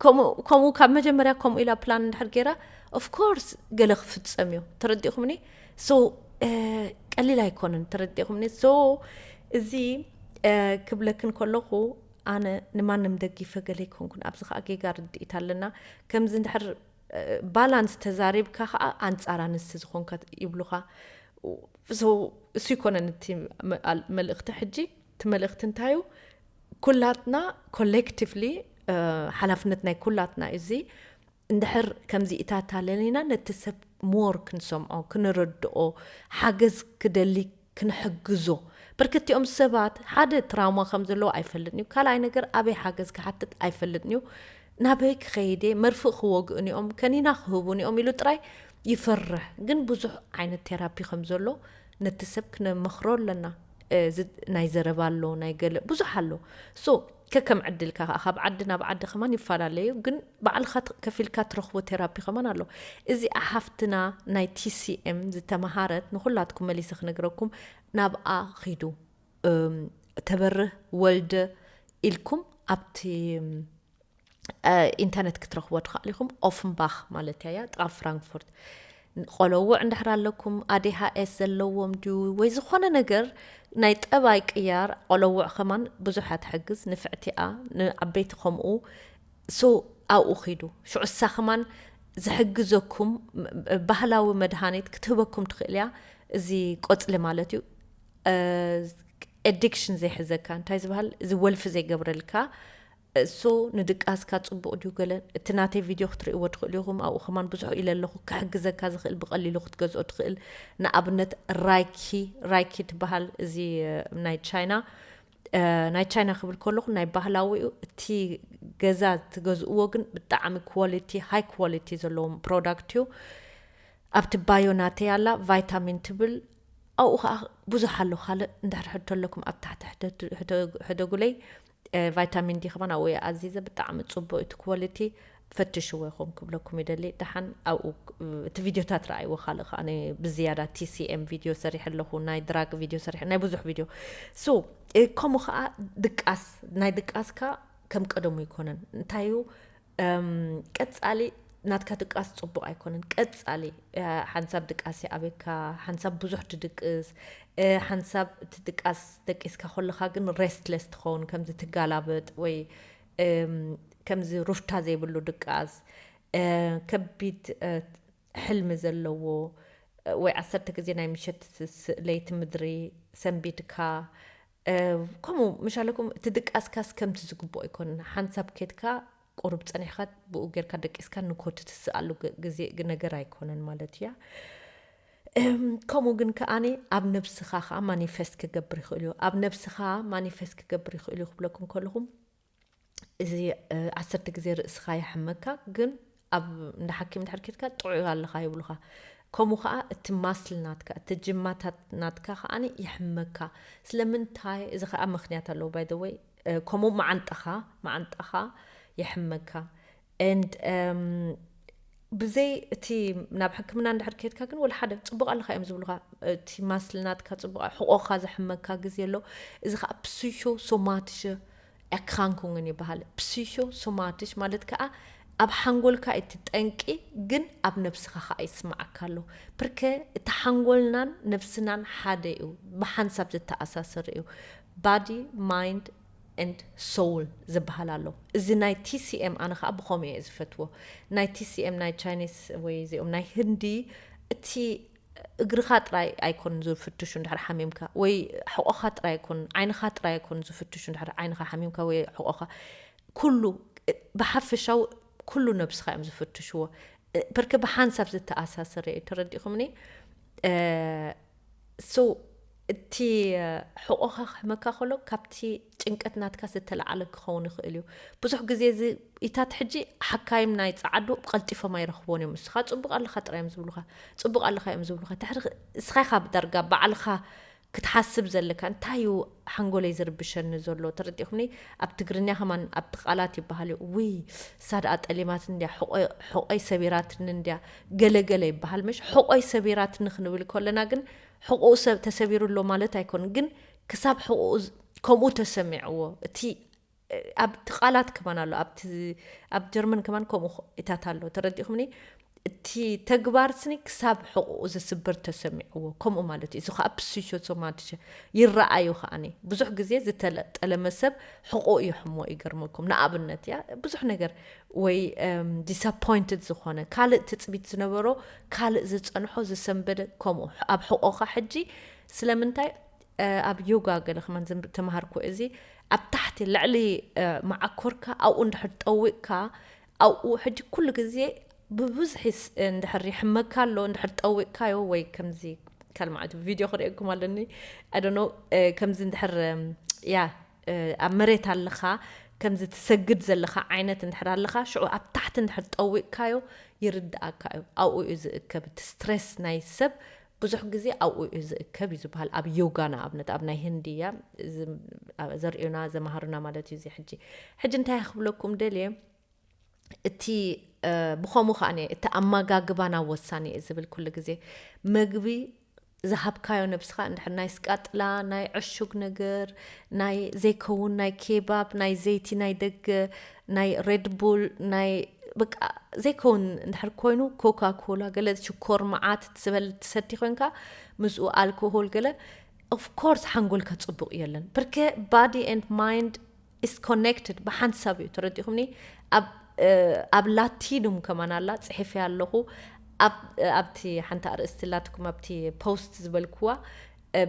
ከምኡ ከምኡ ካብ መጀመርያ ከምኡ ኢላ ፕላን እንድሕር ገይራ ኦፍ ኮርስ ገለ ክፍጸም እዩ። ተረዲእኩምኒ? ሶ እ፣ ቀሊል ኣይኮነን። ተረዲእኩምኒ? ሶ እዚ እ፣ ክብለክን ከለኹ ኣነ ንማንም ደጊፈ ገለ ኣይኮንኩን። ኣብዚ ከኣ ጌጋ ርድኢት ኣለና። ከምዚ እንድሕር እ፣ ባላንስ ተዛሪብካ ከኣ ኣንጻር ኣንስቲ ዝኾንካ ይብሉኻ። ሶ እሱ ይኮነን እቲ መ- ኣል- መልእኽቲ ሕጂ። እቲ መልእኽቲ እንታይ እዩ? ኩላትና ኮሌክቲቭሊ ሓላፍነት ናይ ኩላትና እዩ እዚ። እንድሕር ከምዚ እታታለሊና ነቲ ሰብ ሞር ክንሰምዖ፣ ክንረድኦ፣ ሓገዝ ክደሊ ክንሕግዞ። ብርክቲኦም ሰባት ሓደ ትራውማ ከም ዘለዎ ኣይፈልጥን እዩ። ካልኣይ ነገር ኣበይ ሓገዝ ክሓትት ኣይፈልጥን እዩ። ናበይ ክኸይድ እየ? መርፍእ ክወግኡኒ እዮም፣ ከኒና ክህቡኒ እዮም ኢሉ ጥራይ ይፈርሕ። ግን ብዙሕ ዓይነት ቴራፒ ከም ዘሎ ነቲ ሰብ ክነመኽሮ ኣለና። ናይ ዘረባ ኣሎ፣ ናይ ገለ ብዙሕ ኣሎ። ሶ ከከም ዕድልካ ከዓ ካብ ዓዲ ናብ ዓዲ ከማን ይፈላለዩ፣ ግን ባዕልካ ከፊልካ ትረኽቦ ቴራፒ ከማን ኣሎ። እዚኣ ሓፍትና ናይ ቲሲኤም ዝተመሃረት ንኩላትኩም መሊሰ ክነግረኩም፣ ናብኣ ኺዱ። ተበርህ ወልደ ኢልኩም ኣብቲ ኢንተርነት ክትረኽቦ ትኽእሉ ኢኹም። ኦፍንባኽ ማለት እያ፣ ጥቓ ፍራንክፉርት። ቆለውዕ እንድሕር ኣለኩም፣ ኣዴሃኤስ ዘለዎም ድዩ ወይ ዝኾነ ነገር ናይ ጠባይ ቅያር፣ ቆለውዕ ከማን ብዙሕ እያ ትሕግዝ፣ ንፍዕቲ እያ፣ ንዓበይቲ ከምኡ። ሶ ኣብኡ ኺዱ፣ ሽዑ እሳ ከማን ዝሕግዘኩም ባህላዊ መድሃኒት ክትህበኩም ትኽእል እያ። እዚ ቆፅሊ ማለት እዩ። ኤዲክሽን ዘይሕዘካ፣ እንታይ ዝበሃል፣ እዚ ወልፊ ዘይገብረልካ። እሱ ንድቃስካ ጽቡቕ ድዩ ገለ፣ እቲ ናተይ ቪድዮ ክትርእይዎ ትኽእሉ ኢኹም። ኣብኡ ከማን ብዙሕ ኢለ ኣለኹ፣ ክሕግዘካ ዝኽእል፣ ብቐሊሉ ክትገዝኦ ትኽእል። ንኣብነት ራይኪ፣ ራይኪ ትበሃል፣ እዚ ናይ ቻይና፣ ናይ ቻይና ክብል ከለኹ ናይ ባህላዊ እዩ። እቲ ገዛ ትገዝእዎ ግን ብጣዕሚ ኳሊቲ፣ ሃይ ኳሊቲ ዘለዎም ፕሮዳክት እዩ። ኣብቲ ባዮ ናተይ ኣላ፣ ቫይታሚን ትብል። ኣብኡ ከዓ ብዙሕ ኣሎ። ካልእ እንድሕር ሕቶ ኣለኩም ኣብ ታሕቲ ሕደጉለይ። ቫይታሚን ዲ ከማን ኣብኡ እየ ኣዚዘ። ብጣዕሚ ጽቡቕ እቲ ኳሊቲ፣ ፈትሽዎ ኢኹም ክብለኩም ይደሊ። ደሓን ኣብኡ እቲ ቪድዮታት ረኣይዎ። ካልእ ከዓ ብዝያዳ ቲሲኤም ቪድዮ ሰሪሐ ኣለኹ፣ ናይ ድራግ ቪድዮ ሰሪሐ፣ ናይ ብዙሕ ቪድዮ። ሶ ከምኡ ከዓ ድቃስ፣ ናይ ድቃስካ ከም ቀደሙ ኣይኮነን። እንታይ እዩ ቀጻሊ ናትካ ድቃስ ጽቡቕ ኣይኮነን። ቀጻሊ ሓንሳብ ድቃስ ይኣብካ፣ ሓንሳብ ብዙሕ ትድቅስ፣ ሓንሳብ እቲ ድቃስ ደቂስካ ከለኻ ግን ሬስትለስ ትኸውን፣ ከምዚ ትጋላበጥ ወይ ከምዚ ሩፍታ ዘይብሉ ድቃስ፣ ከቢድ ሕልሚ ዘለዎ ወይ ዓሰርተ ግዜ ናይ ምሸት ለይቲ ምድሪ ሰንቢድካ፣ ከምኡ ምሻለኩም እቲ ድቃስካስ ከምቲ ዝግብኦ ኣይኮነን። ሓንሳብ ኬድካ ቁሩብ ጸኒሕካ ብኡ ጌርካ ደቂስካ ንኮ ትትስኣሉ ግዜ ነገር ኣይኮነን ማለት እያ። ከምኡ ግን ከኣኒ ኣብ ነብስኻ ከዓ ማኒፌስት ክገብር ይኽእል እዩ። ኣብ ነብስኻ ማኒፌስት ክገብር ይኽእል እዩ ክብለኩም ከለኹም፣ እዚ ዓሰርተ ግዜ ርእስኻ ይሕመካ፣ ግን ኣብ እንዳ ሓኪም ድሕር ኬድካ ጥዑይ ኣለኻ ይብሉኻ። ከምኡ ከዓ እቲ ማስል ናትካ፣ እቲ ጅማታት ናትካ ከዓኒ ይሕመካ። ስለምንታይ? እዚ ከዓ ምኽንያት ኣለዎ። ባይ ዘ ወይ ከምኡ መዓንጣኻ፣ መዓንጣኻ ይሕመካ። And ብዘይ እቲ ናብ ሕክምና እንድሕር ኬድካ ግን ወላ ሓደ ጽቡቕ ኣለኻ እዮም ዝብሉኻ። እቲ ማስል ናትካ ጽቡቕ፣ ሕቖኻ ዘሕመካ ግዜ ኣሎ። እዚ ከዓ ፕስሾ ሶማትሽ ኤክራንኩንግን ይበሃል። ፕስሾ ሶማትሽ ማለት ከዓ ኣብ ሓንጎልካ እቲ ጠንቂ፣ ግን ኣብ ነብስኻ ከዓ ይስማዓካ ኣሎ። ብርከ እቲ ሓንጎልናን ነብስናን ሓደ እዩ፣ ብሓንሳብ ዝተኣሳሰር እዩ። ባዲ፣ ማይንድ ኤንድ ሶል ዝበሃል ኣሎ። እዚ ናይ ቲሲኤም ኣነ ከዓ ብኸምኡ እየ ዝፈትዎ። ናይ ቲሲኤም ናይ ቻይኒስ ወይ እዚኦም ናይ ህንዲ፣ እቲ እግርኻ ጥራይ ኣይኮን ዝፍትሹ እንድሕር ሓሚምካ፣ ወይ ሕቆኻ ጥራይ ኣይኮን፣ ዓይንኻ ጥራይ ኣይኮን ዝፍትሹ እንድሕር ዓይንኻ ሓሚምካ ወይ ሕቆኻ። ኩሉ ብሓፈሻዊ ኩሉ ነብስኻ እዮም ዝፍትሽዎ። ብርክ ብሓንሳብ ዝተኣሳሰረ እዩ፣ ተረዲኹምኒ? ሶ እቲ ሕቆኻ ክሕመካ ከሎ ካብቲ ጭንቀት ናትካ ዝተለዓለ ክኸውን ይኽእል እዩ። ብዙሕ ግዜ እዚ ኢታት ሕጂ ሓካይም ናይ ጸዓዱ ቀልጢፎም ኣይረኽቦን እዮም። እስኻ ጽቡቕ ኣለኻ ጥራይ እዮም ዝብሉኻ፣ ጽቡቕ ኣለኻ እዮም ዝብሉኻ። ድሕሪ እስኻ ኢኻ ብዳርጋ ባዕልኻ ክትሓስብ ዘለካ፣ እንታይ እዩ ሓንጎለይ ዝርብሸኒ ዘሎ? ተረዲኹምኒ? ኣብ ትግርኛ ከማን ኣብቲ ቃላት ይበሃል እዩ። ውይ እሳ ደኣ ጠሊማትኒ እንድያ፣ ሕቆይ ሰቢራትኒ እንድያ፣ ገለገለ ይበሃል። ምሽ ሕቆይ ሰቢራትኒ ክንብል ከለና ግን ሕቆኡ ሰብ ተሰቢሩ ኣሎ ማለት ኣይኮን፣ ግን ክሳብ ሕቆኡ ከምኡ ተሰሚዕዎ እቲ ኣብቲ ቃላት ከማን ኣሎ። ኣብቲ ኣብ ጀርመን ከማን ከምኡ ኢታት ኣሎ። ተረዲኹምኒ? እቲ ተግባር ስኒ ክሳብ ሕቆኡ ዝስብር ተሰሚዕዎ ከምኡ ማለት እዩ። እዚ ከዓ ፕሲሾሶማቲሽ ይረኣዩ ከዓኒ። ብዙሕ ግዜ ዝተጠለመ ሰብ ሕቆኡ ይሕሞ፣ ይገርመኩም። ንኣብነት እያ ብዙሕ ነገር ወይ ዲስኣፖይንትድ ዝኾነ ካልእ ትፅቢት ዝነበሮ ካልእ ዝፀንሖ ዝሰንበደ ከምኡ ኣብ ሕቆኻ ሕጂ ስለምንታይ ኣብ ዮጋ ገለ ከማን ተማሃርኩ። እዚ ኣብ ታሕቲ ልዕሊ መዓኮርካ ኣብኡ እንድሕር ጠዊቕካ ኣብኡ ሕጂ ኩሉ ግዜ ብብዝሒ እንድሕር ይሕመካ ኣሎ እንድሕር ጠዊቕካዮ ወይ ከምዚ ካልማዓት ቪድዮ ክርእየኩም ኣለኒ። ኣይ ዶንት ኖ ከምዚ እንድሕር ያ ኣብ መሬት ኣለኻ ከምዚ ትሰግድ ዘለኻ ዓይነት እንድሕር ኣለኻ፣ ሽዑ ኣብ ታሕቲ እንድሕር ጠዊቕካዮ ይርድኣካ እዩ። ኣብኡ እዩ ዝእከብ። እቲ ስትሬስ ናይ ሰብ ብዙሕ ግዜ ኣብኡ እዩ ዝእከብ እዩ ዝበሃል። ኣብ ዮጋ ንኣብነት፣ ኣብ ናይ ህንዲ እያ ዘርእዩና፣ ዘማሃሩና ማለት እዩ። እዚ ሕጂ ሕጂ እንታይ ክብለኩም ደልየ፣ እቲ ብኸምኡ ከኣ እቲ ኣመጋግባና ወሳኒ እዩ ዝብል ኩሉ ግዜ። መግቢ ዝሃብካዮ ነብስኻ እንድሕር ናይ ስቃጥላ፣ ናይ ዕሹግ ነገር፣ ናይ ዘይከውን፣ ናይ ኬባብ፣ ናይ ዘይቲ ናይ ደገ፣ ናይ ሬድቡል፣ ናይ በቃ ዘይከውን እንድሕር ኮይኑ፣ ኮካ ኮላ፣ ገለ ሽኮር መዓት ትበል ትሰቲ ኮንካ፣ ምስኡ ኣልኮሆል ገለ፣ ኦፍኮርስ ሓንጎልካ ጽቡቕ የለን። ብርኬ ባዲ ኤንድ ማይንድ ኢስ ኮኔክትድ ብሓንሳብ እዩ። ተረዲኹምኒ? ኣብ ላቲኑም ከማን ኣላ፣ ጽሒፈያ ኣለኹ። ኣብቲ ሓንቲ ኣርእስቲ ላትኩም ኣብቲ ፖስት ዝበልክዋ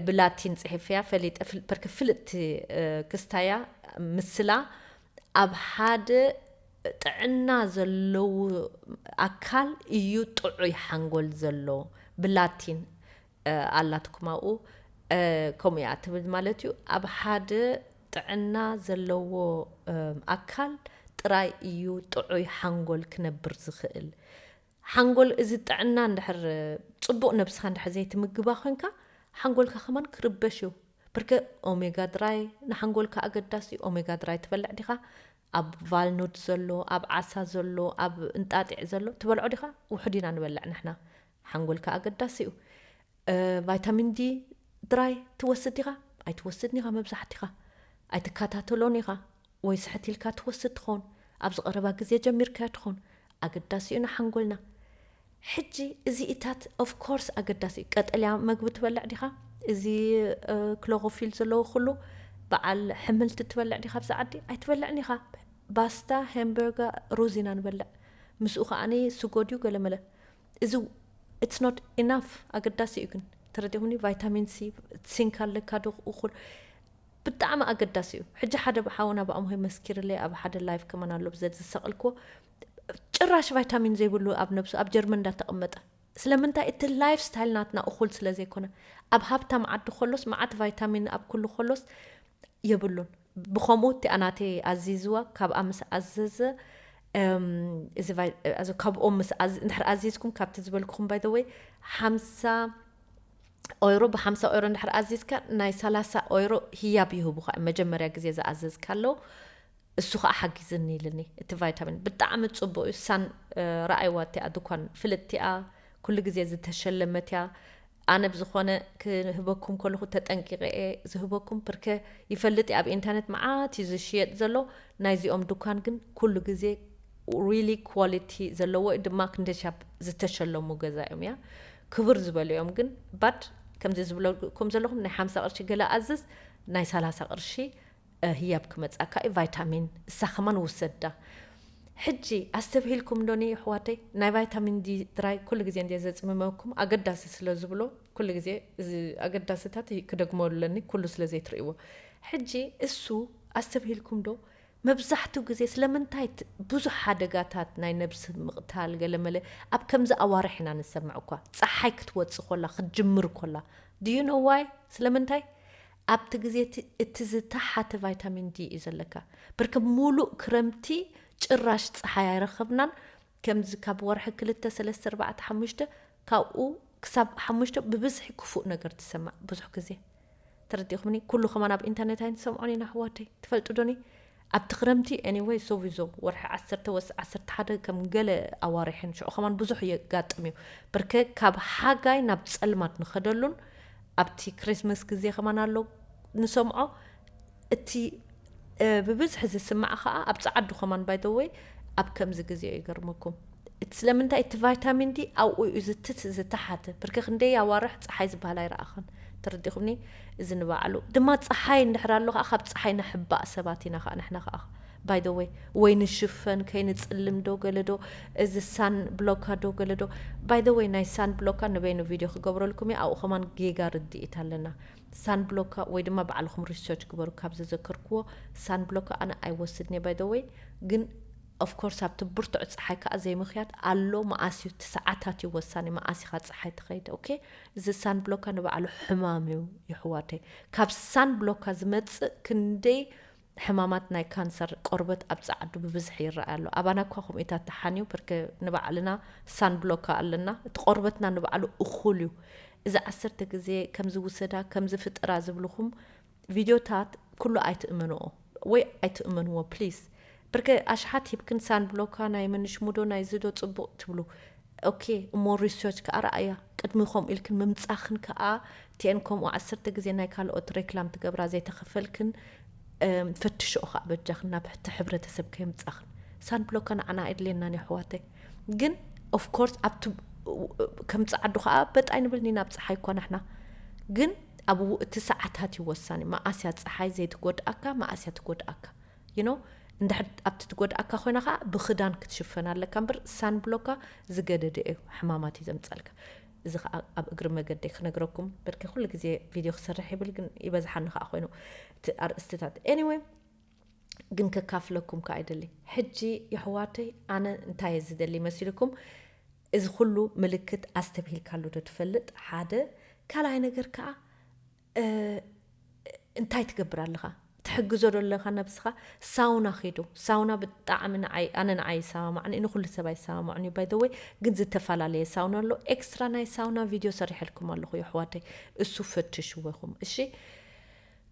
ብላቲን ጽሒፈያ ፈሊጠ። ብርክ ፍልጥቲ ክስታያ ምስላ ኣብ ሓደ ጥዕና ዘለዉ ኣካል እዩ ጥዑይ ሓንጎል ዘሎ። ብላቲን ኣላትኩም ኣብኡ ከምኡ እያ ትብል ማለት እዩ። ኣብ ሓደ ጥዕና ዘለዎ ኣካል ጥራይ እዩ ጥዑይ ሓንጎል ክነብር ዝኽእል። ሓንጎል እዚ ጥዕና እንድሕር ጽቡቕ ነብስኻ እንድሕር ዘይትምግባ ኮንካ ሓንጎልካ ከማን ክርበሽ እዩ። ብርገ ኦሜጋ ድራይ ንሓንጎልካ ኣገዳሲ እዩ። ኦሜጋ ድራይ ትበልዕ ዲኻ? ኣብ ቫልኑት ዘሎ፣ ኣብ ዓሳ ዘሎ፣ ኣብ እንጣጢዕ ዘሎ ትበልዖ ዲኻ? ውሑድ ኢና ንበልዕ ንሕና። ሓንጎልካ ኣገዳሲ እዩ። ቫይታሚን ዲ ድራይ ትወስድ ዲኻ? ኣይትወስድን ኢኻ። መብዛሕትኻ ኣይትከታተሎን ኢኻ። ወይ ስሕት ኢልካ ትወስድ ትኸውን፣ ኣብዚ ቀረባ ግዜ ጀሚርካዮ ትኸውን። ኣገዳሲ እዩ ንሓንጎልና። ሕጂ እዚኢታት ኦፍኮርስ ኣገዳሲ እዩ። ቀጠልያ መግቢ ትበልዕ ዲኻ? እዚ ክሎሮፊል ዘለዎ ኩሉ በዓል ሕምልቲ ትበልዕ ዲኻ? ኣብዚ ዓዲ ኣይትበልዕን ኢኻ። ባስታ፣ ሃምበርጋ፣ ሩዝ ኢና ንበልዕ። ምስኡ ከዓኒ ስጎ ድዩ ገለመለ። እዚ it's not enough፣ ኣገዳሲ እዩ ግን። ተረዲኹምኒ? ቫይታሚን ሲ፣ ሲንክ ኣለካ ዶ? እኹል ብጣዕሚ ኣገዳሲ እዩ። ሕጂ ሓደ ሓውና ብኣምሆይ መስኪርለይ ኣብ ሓደ ላይፍ ከማን ኣሎ ብዘ ዝሰቕልክዎ ጭራሽ ቫይታሚን ዘይብሉ ኣብ ነብሱ ኣብ ጀርመን እንዳተቐመጠ። ስለምንታይ? እቲ ላይፍ ስታይል ናትና እኹል ስለ ዘይኮነ። ኣብ ሃብታም ዓዲ ከሎስ መዓት ቫይታሚን ኣብ ኩሉ ከሎስ የብሉን። ብኸምኡ እቲኣ ናተይ ኣዚዝዋ፣ ካብኣ ምስ ኣዘዘ፣ እም፣ እዚ ቫይ-፣ እዚ ካብኦም ምስ ኣዝ-፣ እንድሕር ኣዚዝኩም ካብቲ ዝበልኩኹም፣ ባይ ዘ ወይ፣ ሓምሳ ኦይሮ፣ ብሓምሳ ኦይሮ እንድሕር ኣዚዝካ፣ ናይ ሰላሳ ኦይሮ ህያብ ይህቡኻ። መጀመርያ ግዜ ዝኣዘዝካ ኣለዉ፣ እሱ ኸዓ ሓጊዝኒ ኢልኒ። እቲ ቫይታሚን ብጣዕሚ ጽቡቕ እዩ። ሳን፣ እ፣ ረኣይዋ እቲኣ ድኳን ፍልጥቲኣ፣ ኩሉ ግዜ ዝተሸለመት እያ። ኣነ ብዝኾነ ክህበኩም ከለኹ ተጠንቂቐ እየ ዝህበኩም፣ ብርከ ይፈልጥ እየ ኣብ ኢንተርነት መዓት እዩ ዝሽየጥ ዘሎ። ናይዚኦም ድኳን ግን ኩሉ ግዜ ሪሊ ኳሊቲ ዘለዎ እዩ፣ ድማ ክንደሻብ ዝተሸለሙ ገዛ እዮም እያ። ክብር ዝበሉ እዮም ግን ባድ ከምዚ ዝብለኩም ዘለኹም ናይ ሓምሳ ቅርሺ ገለ ኣዝዝ፣ ናይ ሰላሳ ቅርሺ፣ እ፣ ህያብ ክመጻካ እዩ። ቫይታሚን እሳ ከማን ውሰዳ። ሕጂ ኣስተብሂልኩም ዶኒ ኣሕዋተይ፣ ናይ ቫይታሚን ዲ ድራይ ኩሉ ግዜ እንድየ ዘጽምመኩም፣ ኣገዳሲ ስለ ዝብሎ ኩሉ ግዜ እዚ ኣገዳስታት ክደግሞ ኣለኒ፣ ኩሉ ስለ ዘይትርእይዎ። ሕጂ እሱ ኣስተብሂልኩም ዶ መብዛሕትኡ ግዜ ስለምንታይ ት-፣ ብዙሕ ሓደጋታት ናይ ነብሲ ምቕታል ገለመለ ኣብ ከምዚ ኣዋርሕ ኢና ንሰምዕ እኳ። ጸሓይ ክትወጽእ ኮላ፣ ክትጅምር ኮላ። Do you know why? ስለምንታይ? ኣብቲ ግዜ እቲ፣ እቲ ዝተሓተ ቫይታሚን ዲ እዩ ዘለካ። ብርክ ሙሉእ ክረምቲ ጭራሽ ጸሓይ ኣይረኸብናን። ከምዚ ካብ ወርሒ ክልተ፣ ሰለስተ፣ ኣርባዕተ፣ ሓሙሽተ፣ ካብኡ ክሳብ ሓሙሽተ ብብዝሒ ክፉእ ነገር ትሰማዕ ብዙሕ ግዜ። ተረዲእኩምኒ? ኩሉ ከማን ኣብ ኢንተርኔት ኣይንሰምዖን ኢና ኣሕዋተይ። ትፈልጡ ዶኒ? ኣብቲ ክረምቲ፣ ኤኒወይ፣ ሶቪዞ ወርሒ ዓሰርተ ወስ-፣ ዓሰርተ ሓደ ከም ገለ ኣዋርሕን ሽዑ ከማን ብዙሕ የጋጥም እዩ። ብርከ ካብ ሓጋይ ናብ ጸልማት ንኸደሉን ኣብቲ ክሪስመስ ግዜ ከማን ኣሎ ንሰምዖ። እቲ፣ እ፣ ብብዝሒ ዝስማዕ ኸኣ ኣብ ጸዓዱ ከማን፣ ባይ ዘ ወይ፣ ኣብ ከምዚ ግዜ እዩ ይገርመኩም። እቲ ስለምንታይ? እቲ ቫይታሚን ዲ ኣብኡ እዩ ዝትት-፣ ዝተሓተ። ብርክ ክንደይ ኣዋርሕ ጸሓይ ዝበሃል ኣይረኣኻን። ተረዲኹምኒ? እዚ ንባዕሉ ድማ ጸሓይ እንድሕር ኣሎ ኸኣ ካብ ጸሓይ ንሕባእ ሰባት ኢና ኸኣ ንሕና ኸኣ። ባይ ዘ ወይ፣ ወይ ንሽፈን ከይንጽልም ዶ ገለ ዶ፣ እዚ ሳን ብሎካ ዶ ገለ ዶ። ባይ ዘ ወይ፣ ናይ ሳን ብሎካ ንበይኑ ቪድዮ ክገብረልኩም እየ። ኣብኡ ኸማን ጌጋ ርድኢት ኣለና። ሳን ብሎካ ወይ ድማ ባዕልኹም ሪሰርች ግበሩ። ካብ ዘዘከርክዎ ሳን ብሎካ ኣነ ኣይወስድን እየ ባይ ዘ ወይ፣ ግን ኦፍኮርስ ኣብቲ ብርቱዕ ጸሓይ ከኣ ዘይምኽያድ ኣሎ። መኣስ እዩ፣ እቲ ሰዓታት እዩ ወሳኒ፣ መኣስ ኢኻ ጸሓይ ትኸይድ። ኦኬ፣ እዚ ሳን ብሎካ ንባዕሉ ሕማም እዩ የሕዋተይ። ካብ ሳን ብሎካ ዝመጽእ ክንደይ ሕማማት ናይ ካንሰር ቆርበት ኣብ ጸዓዱ ብብዝሒ ይረኣይ ኣሎ። ኣባና እኳ ከምኡታት ተሓንዩ፣ ብርክ ንባዕልና ሳን ብሎካ ኣለና። እቲ ቆርበትና ንባዕሉ እኹል እዩ። እዚ ዓሰርተ ግዜ ከምዚ ውሰዳ፣ ከምዚ ፍጠራ ዝብልኹም ቪድዮታት ኩሉ ኣይትእመንኦ ወይ ኣይትእመንዎ ፕሊስ። ብርክ ኣሽሓት ሂብክን ሳን ብሎካ ናይ መንሽሙዶ ናይ ዝዶ ጽቡቕ ትብሉ። ኦኬ፣ እሞ ሪሰርች ከኣ ረኣያ። ቅድሚ ከምኡ ኢልክን ምምጻኽን ከኣ ቲኤን ከምኡ ዓሰርተ ግዜ ናይ ካልኦት ሬክላም ትገብራ ዘይተኸፈልክን፣ እም፣ ፈትሽኦ ከኣ በጃኽን ናብ እቲ ሕብረተሰብ ከየምጻኽን። ሳን ብሎካ ንዓና ኣይድልየናን እዩ ኣሕዋተይ። ግን ኦፍ ኮርስ ኣብቲ ከም ጸዓዱ ከኣ በጣይ ንብል ኢና ኣብ ጸሓይ እኳ ንሕና። ግን ኣብኡ እቲ ሰዓታት እዩ ወሳኒ። መኣስያ ጸሓይ ዘይትጎድኣካ፣ መኣስያ ትጎድኣካ። You know፣ እንድሕር ኣብቲ ትጎድኣካ ኮይና ከኣ ብኽዳን ክትሽፈን ኣለካ እምበር ሳን ብሎካ ዝገደደ እዩ፣ ሕማማት እዩ ዘምጸልካ። እዚ ከኣ ኣብ እግሪ መገደይ ክነግረኩም፣ በርኪ ኩሉ ግዜ ቪድዮ ክሰርሕ ይብል ግን ይበዝሓኒ ከኣ ኮይኑ እቲ ኣርእስትታት። ኤኒወይ ግን ከካፍለኩም ከኣ ይደሊ። ሕጂ የሕዋተይ ኣነ እንታይ እየ ዝደሊ መሲልኩም? እዚ ኩሉ ምልክት ኣስተብሂልካሉ ዶ ትፈልጥ? ሓደ። ካልኣይ ነገር ከኣ እ፣ እንታይ ትገብር ኣለኻ? ትሕግዞ ዶ ኣለኻ ነብስኻ? ሳውና ኺዱ። ሳውና ብጣዕሚ ንዓይ፣ ኣነ ንዓይ ይሰማማዕኒ፣ ንኹሉ ሰብ ኣይሰማማዕኒ እዩ፣ by the way፣ ግን ዝተፈላለየ ሳውና ኣሎ። ኤክስትራ ናይ ሳውና ቪድዮ ሰሪሐልኩም ኣለኹ፣ የሕዋተይ። እሱ ፈትሽዎ ኢኹም፣ እሺ?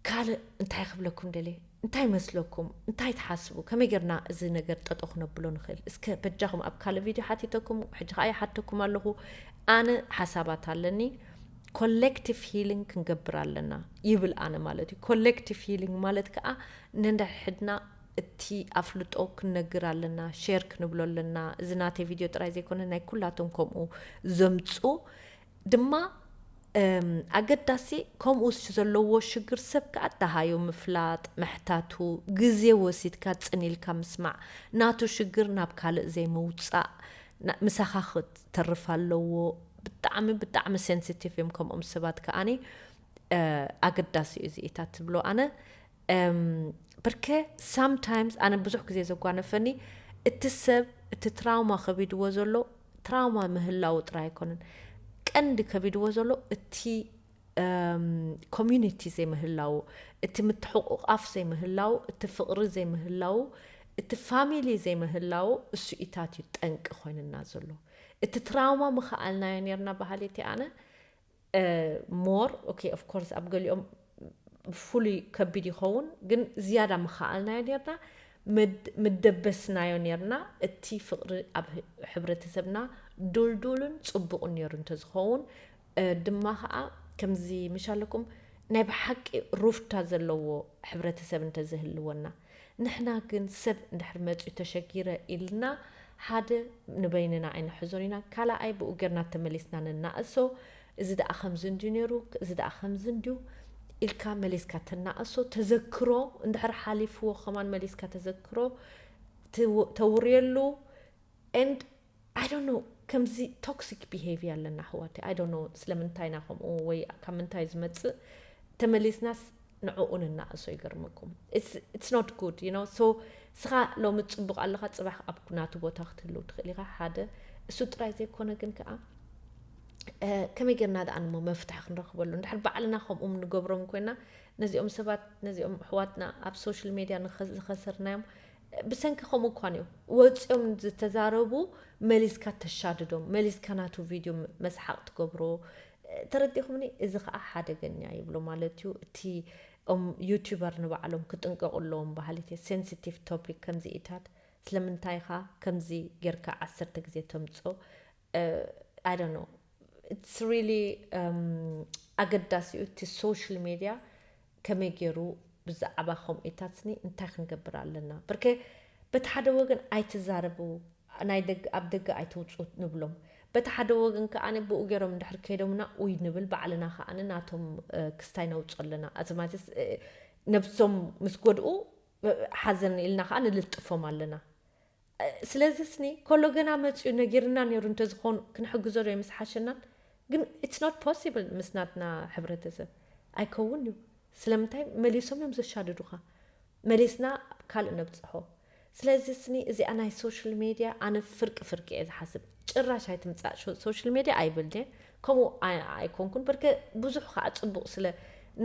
ካልእ እንታይ ክብለኩም ደልየ? እንታይ መስለኩም? እንታይ ትሓስቡ? ከመይ ጌርና እዚ ነገር ጠጠው ክነብሎ ንኽእል? እስከ በጃኹም ኣብ ካልእ ቪድዮ ሓቲተኩም፣ ሕጂ ኸኣ ይሓተኩም ኣለኹ። ኣነ ሓሳባት ኣለኒ። ኮሌክቲቭ ሂሊንግ ክንገብር ኣለና ይብል ኣነ ማለት እዩ። ኮሌክቲቭ ሂሊንግ ማለት ከኣ ነንሕድና እቲ ኣፍልጦ ክንነግር ኣለና፣ ሼር ክንብሎ ኣለና። እዚ ናተይ ቪድዮ ጥራይ ዘይኮነ ናይ ኩላቶም ከምኡ ዘምጹ ድማ፣ እም፣ ኣገዳሲ ከምኡ ሽ-፣ ዘለዎ ሽግር ሰብ ከኣ ደሃዩ ምፍላጥ፣ ምሕታቱ፣ ግዜ ወሲድካ ጽን ኢልካ ምስማዕ፣ ናቱ ሽግር ናብ ካልእ ዘይምውጻእ፣ ና-፣ ምሳኻ ክተርፍ ኣለዎ። ብጣዕሚ፣ ብጣዕሚ ሴንሲቲቭ እዮም ከምኦም ሰባት ከኣኒ፣ እ፣ ኣገዳሲ እዩ እዚኢታት ትብሎ ኣነ። እም፣ ብርከ ሳምታይምስ ኣነ ብዙሕ ግዜ ዘጓነፈኒ እቲ ሰብ እቲ ትራውማ ከቢድዎ ዘሎ ትራውማ ምህላው ጥራይ ኣይኮነን። ቀንዲ ከቢድዎ ዘሎ እቲ፣ እም፣ ኮሚዩኒቲ ዘይምህላው፣ እቲ ምትሕቑቓፍ ዘይምህላው፣ እቲ ፍቕሪ ዘይምህላው፣ እቲ ፋሚሊ ዘይምህላው፣ እሱ ኢታት እዩ ጠንቂ ኮይንና ዘሎ። እቲ ትራውማ ምኸኣልናዮ ኔርና በሃሊት እየ ኣነ። እ፣ ሞር፣ ኦኬ፣ ኦፍ ኮርስ ኣብ ገሊኦም ፍሉይ ከቢድ ይኸውን፣ ግን ዝያዳ ምኸኣልናዮ ኔርና፣ ምድ-፣ ምደበስናዮ ኔርና፣ እቲ ፍቕሪ ኣብ ህ-፣ ሕብረተሰብና ዱልዱልን ጽቡቕን ኔሩ እንተዝኸውን፣ እ፣ ድማ ኸኣ ከምዚ ምሽ ኣለኩም ናይ ብሓቂ ሩፍታ ዘለዎ ሕብረተሰብ እንተዝህልወና። ንሕና ግን ሰብ እንድሕር መጺኡ ተሸጊረ ኢልና ሓደ ንበይንና ኣይንሕዞን ኢና፣ ካልኣይ ብኡ ጌርና ተመሊስና ንናእሶ፣ እዚ ደኣ ከምዚ እንድዩ ነይሩ፣ እዚ ደኣ ከምዚ እንድዩ ኢልካ መሊስካ ተናእሶ፣ ተዘክሮ እንድሕር ሓሊፍዎ ከማን መሊስካ ተዘክሮ ትው-፣ ተውርየሉ። And I don't know፣ ከምዚ ቶክሲክ ቢሄቪር ኣለና ኣሕዋተይ። I don't know ስለምንታይ ኢና ከምኡ ወይ ካብ ምንታይ ዝመጽእ፣ ተመሊስናስ ንዕኡ ንናእሶ ይገርመኩም። It's, it's not good, you know። So ስኻ ሎሚ ጽቡቕ ኣለኻ፣ ጽባሕ ኣብ ናቱ ቦታ ክትህልው ትኽእል ኢኻ። ሓደ እሱ ጥራይ ዘይኮነ ግን ከኣ፣ እ፣ ከመይ ጌርና ደኣ ንሞ መፍትሒ ክንረኽበሉ? እንድሕር ባዕልና ከምኡ ንገብሮም ኮይና፣ ነዚኦም ሰባት፣ ነዚኦም ኣሕዋትና ኣብ ሶሻል ሜድያ ንኸ-፣ ዝኸሰርናዮም ብሰንኪ ከምኡ እኳን እዩ። ወጺኦም ዝተዛረቡ መሊስካ ተሻድዶም፣ መሊስካ ናቱ ቪድዮ ም-፣ መስሓቕ ትገብሮ። ተረዲኹምኒ? እዚ ኸኣ ሓደገኛ ይብሎ ማለት እዩ። እቲ ኦም ዩቱበር ንባዕሎም ክጥንቀቑ ኣለዎም በሃሊት እየ። ሴንሲቲቭ ቶፒክ ከምዚ ኢታት ስለምንታይ ኢኻ ከምዚ ጌርካ ዓሰርተ ግዜ ተምጾ? እ፣ I don't know። It's really፣ እም፣ ኣገዳሲ እዩ እቲ ሶሻል ሜድያ ከመይ ገይሩ ብዛዕባ ከምኡታትኒ እንታይ ክንገብር ኣለና። ብርከ በቲ ሓደ ወገን ኣይትዛረቡ፣ ናይ ደገ፣ ኣብ ደገ ኣይትውፁ ንብሎም። በቲ ሓደ ወገን ከኣ ብኡ ገይሮም እንድሕር ከይዶምና ኡይ ንብል፣ ባዕልና ከኣ ናቶም፣ እ፣ ክስታይ ነውፁ ኣለና። እዚ ማለት፣ እ፣ ነብሶም ምስ ጎድኡ፣ እ፣ ሓዘን ኢልና ከኣ ንልጥፎም ኣለና። እ፣ ስለዚ ስኒ ከሎ ገና መፂኡ ነጊርና ነይሩ እንተዝኾን ክንሕግዞ ዶ ይምስሓሸናን? ግን it's not possible ምስ ናትና ሕብረተሰብ ኣይከውን እዩ። ስለምንታይ መሊሶም እዮም ዘሻድዱኻ፣ መሊስና ካልእ ነብፅሖ። ስለዚ ስኒ እዚኣ ናይ ሶሻል ሜድያ ኣነ ፍርቂ ፍርቂ እየ ዝሓስብ። ጭራሽ ኣይትምፃእ ሾ-፣ ሶሻል ሜድያ ኣይብል እየ። ከምኡ ኣይ-፣ ኣይኮንኩን። ብርከ ብዙሕ ከዓ ፅቡቕ ስለ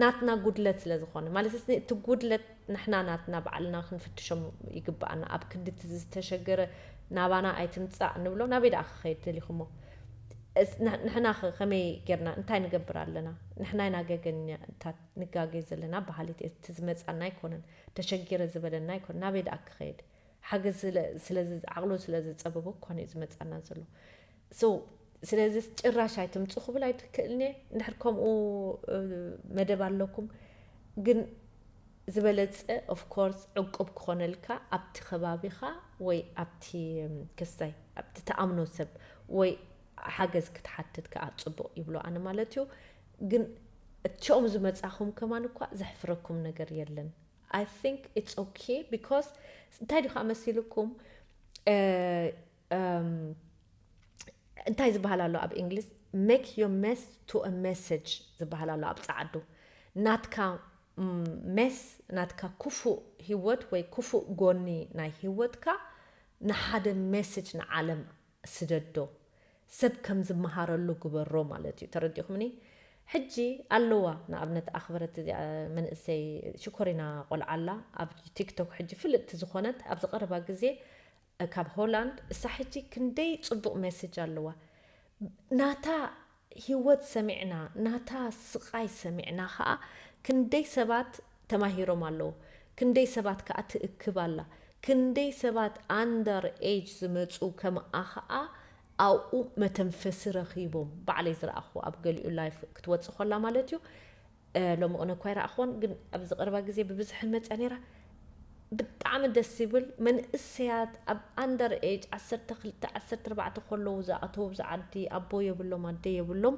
ናትና ጉድለት ስለ ዝኾነ ማለት ስ እቲ ጉድለት ንሕና ናትና ባዕልና ክንፍትሾም ይግባኣና። ኣብ ክንዲ እቲ ዝተሸገረ ናባና ኣይትምፃእ ንብሎ ናበይ ደኣ ክኸይድ ደሊኹሞ? ንሕና ከመይ ጌርና እንታይ ንገብር ኣለና? ንሕና ኢና ገገኛታት ንጋገ ዘለና በሃሊት እቲ ዝመፃና ኣይኮነን፣ ተሸጊረ ዝበለና ኣይኮነን። ናበይ ደኣ ክኸይድ? ሓገዝ ስለ ዓቕሉ ስለ ዝፀበቦ እኳን እዩ ዝመፃና ዘሎ። So ስለዚ ጭራሽ ኣይትምፁ ክብል ኣይትክእልኒ። እንድሕር ከምኡ መደብ ኣለኩም ግን ዝበለፀ of course ዕቁብ ክኾነልካ ኣብቲ ከባቢኻ ወይ ኣብቲ ክስታይ ኣብቲ ተኣምኖ ሰብ ወይ ሓገዝ ክትሓትት ከዓ ፅቡቕ ይብሎ ኣነ ማለት እዩ። ግን እቲኦም ዝመፃኹም ከማን እኳ ዘሕፍረኩም ነገር የለን። I think it's okay because እንታይ ዲኻ መሲልኩም እንታይ ዝበሃል ኣሎ ኣብ እንግሊዝ make your mess to a message ዝበሃል ኣሎ ኣብ ፀዓዱ ናትካ mess ናትካ ክፉእ ህይወት ወይ ክፉእ ጎኒ ናይ ህይወትካ ንሓደ message ንዓለም ስደዶ ሰብ ከም ዝመሃረሉ ግበሮ ማለት እዩ። ተረዲኹምኒ? ሕጂ ኣለዋ ንኣብነት ኣኽበረት እዚኣ መንእሰይ ሽኮሪና ቆልዓ ኣላ ኣብ ቲክቶክ ሕጂ ፍልጥቲ ዝኾነት ኣብዚ ቀረባ ግዜ ካብ ሆላንድ እሳ ሕጂ ክንደይ ፅቡቕ message ኣለዋ ናታ ህይወት ሰሚዕና ናታ ስቓይ ሰሚዕና ከዓ ክንደይ ሰባት ተማሂሮም ኣለዉ። ክንደይ ሰባት ከዓ ትእክብ ኣላ። ክንደይ ሰባት under age ዝመፁ ከምኣ ከዓ ኣብኡ መተንፈሲ ረኺቦም ባዕለይ ዝረኣኹ ኣብ ገሊኡ live ክትወፅእ ከላ ማለት እዩ። ሎሚ ቅነ እኳ ይረኣኽዎን ግን ኣብዚ ቀረባ ግዜ ብብዝሒ መፅያ ነይራ። ብጣዕሚ ደስ ይብል። መንእሰያት ኣብ under age ዓሰርተ ክልተ ዓሰርተ ኣርባዕተ ከለዉ ዝኣተዉ ኣብዚ ዓዲ ኣቦ የብሎም ኣደ የብሎም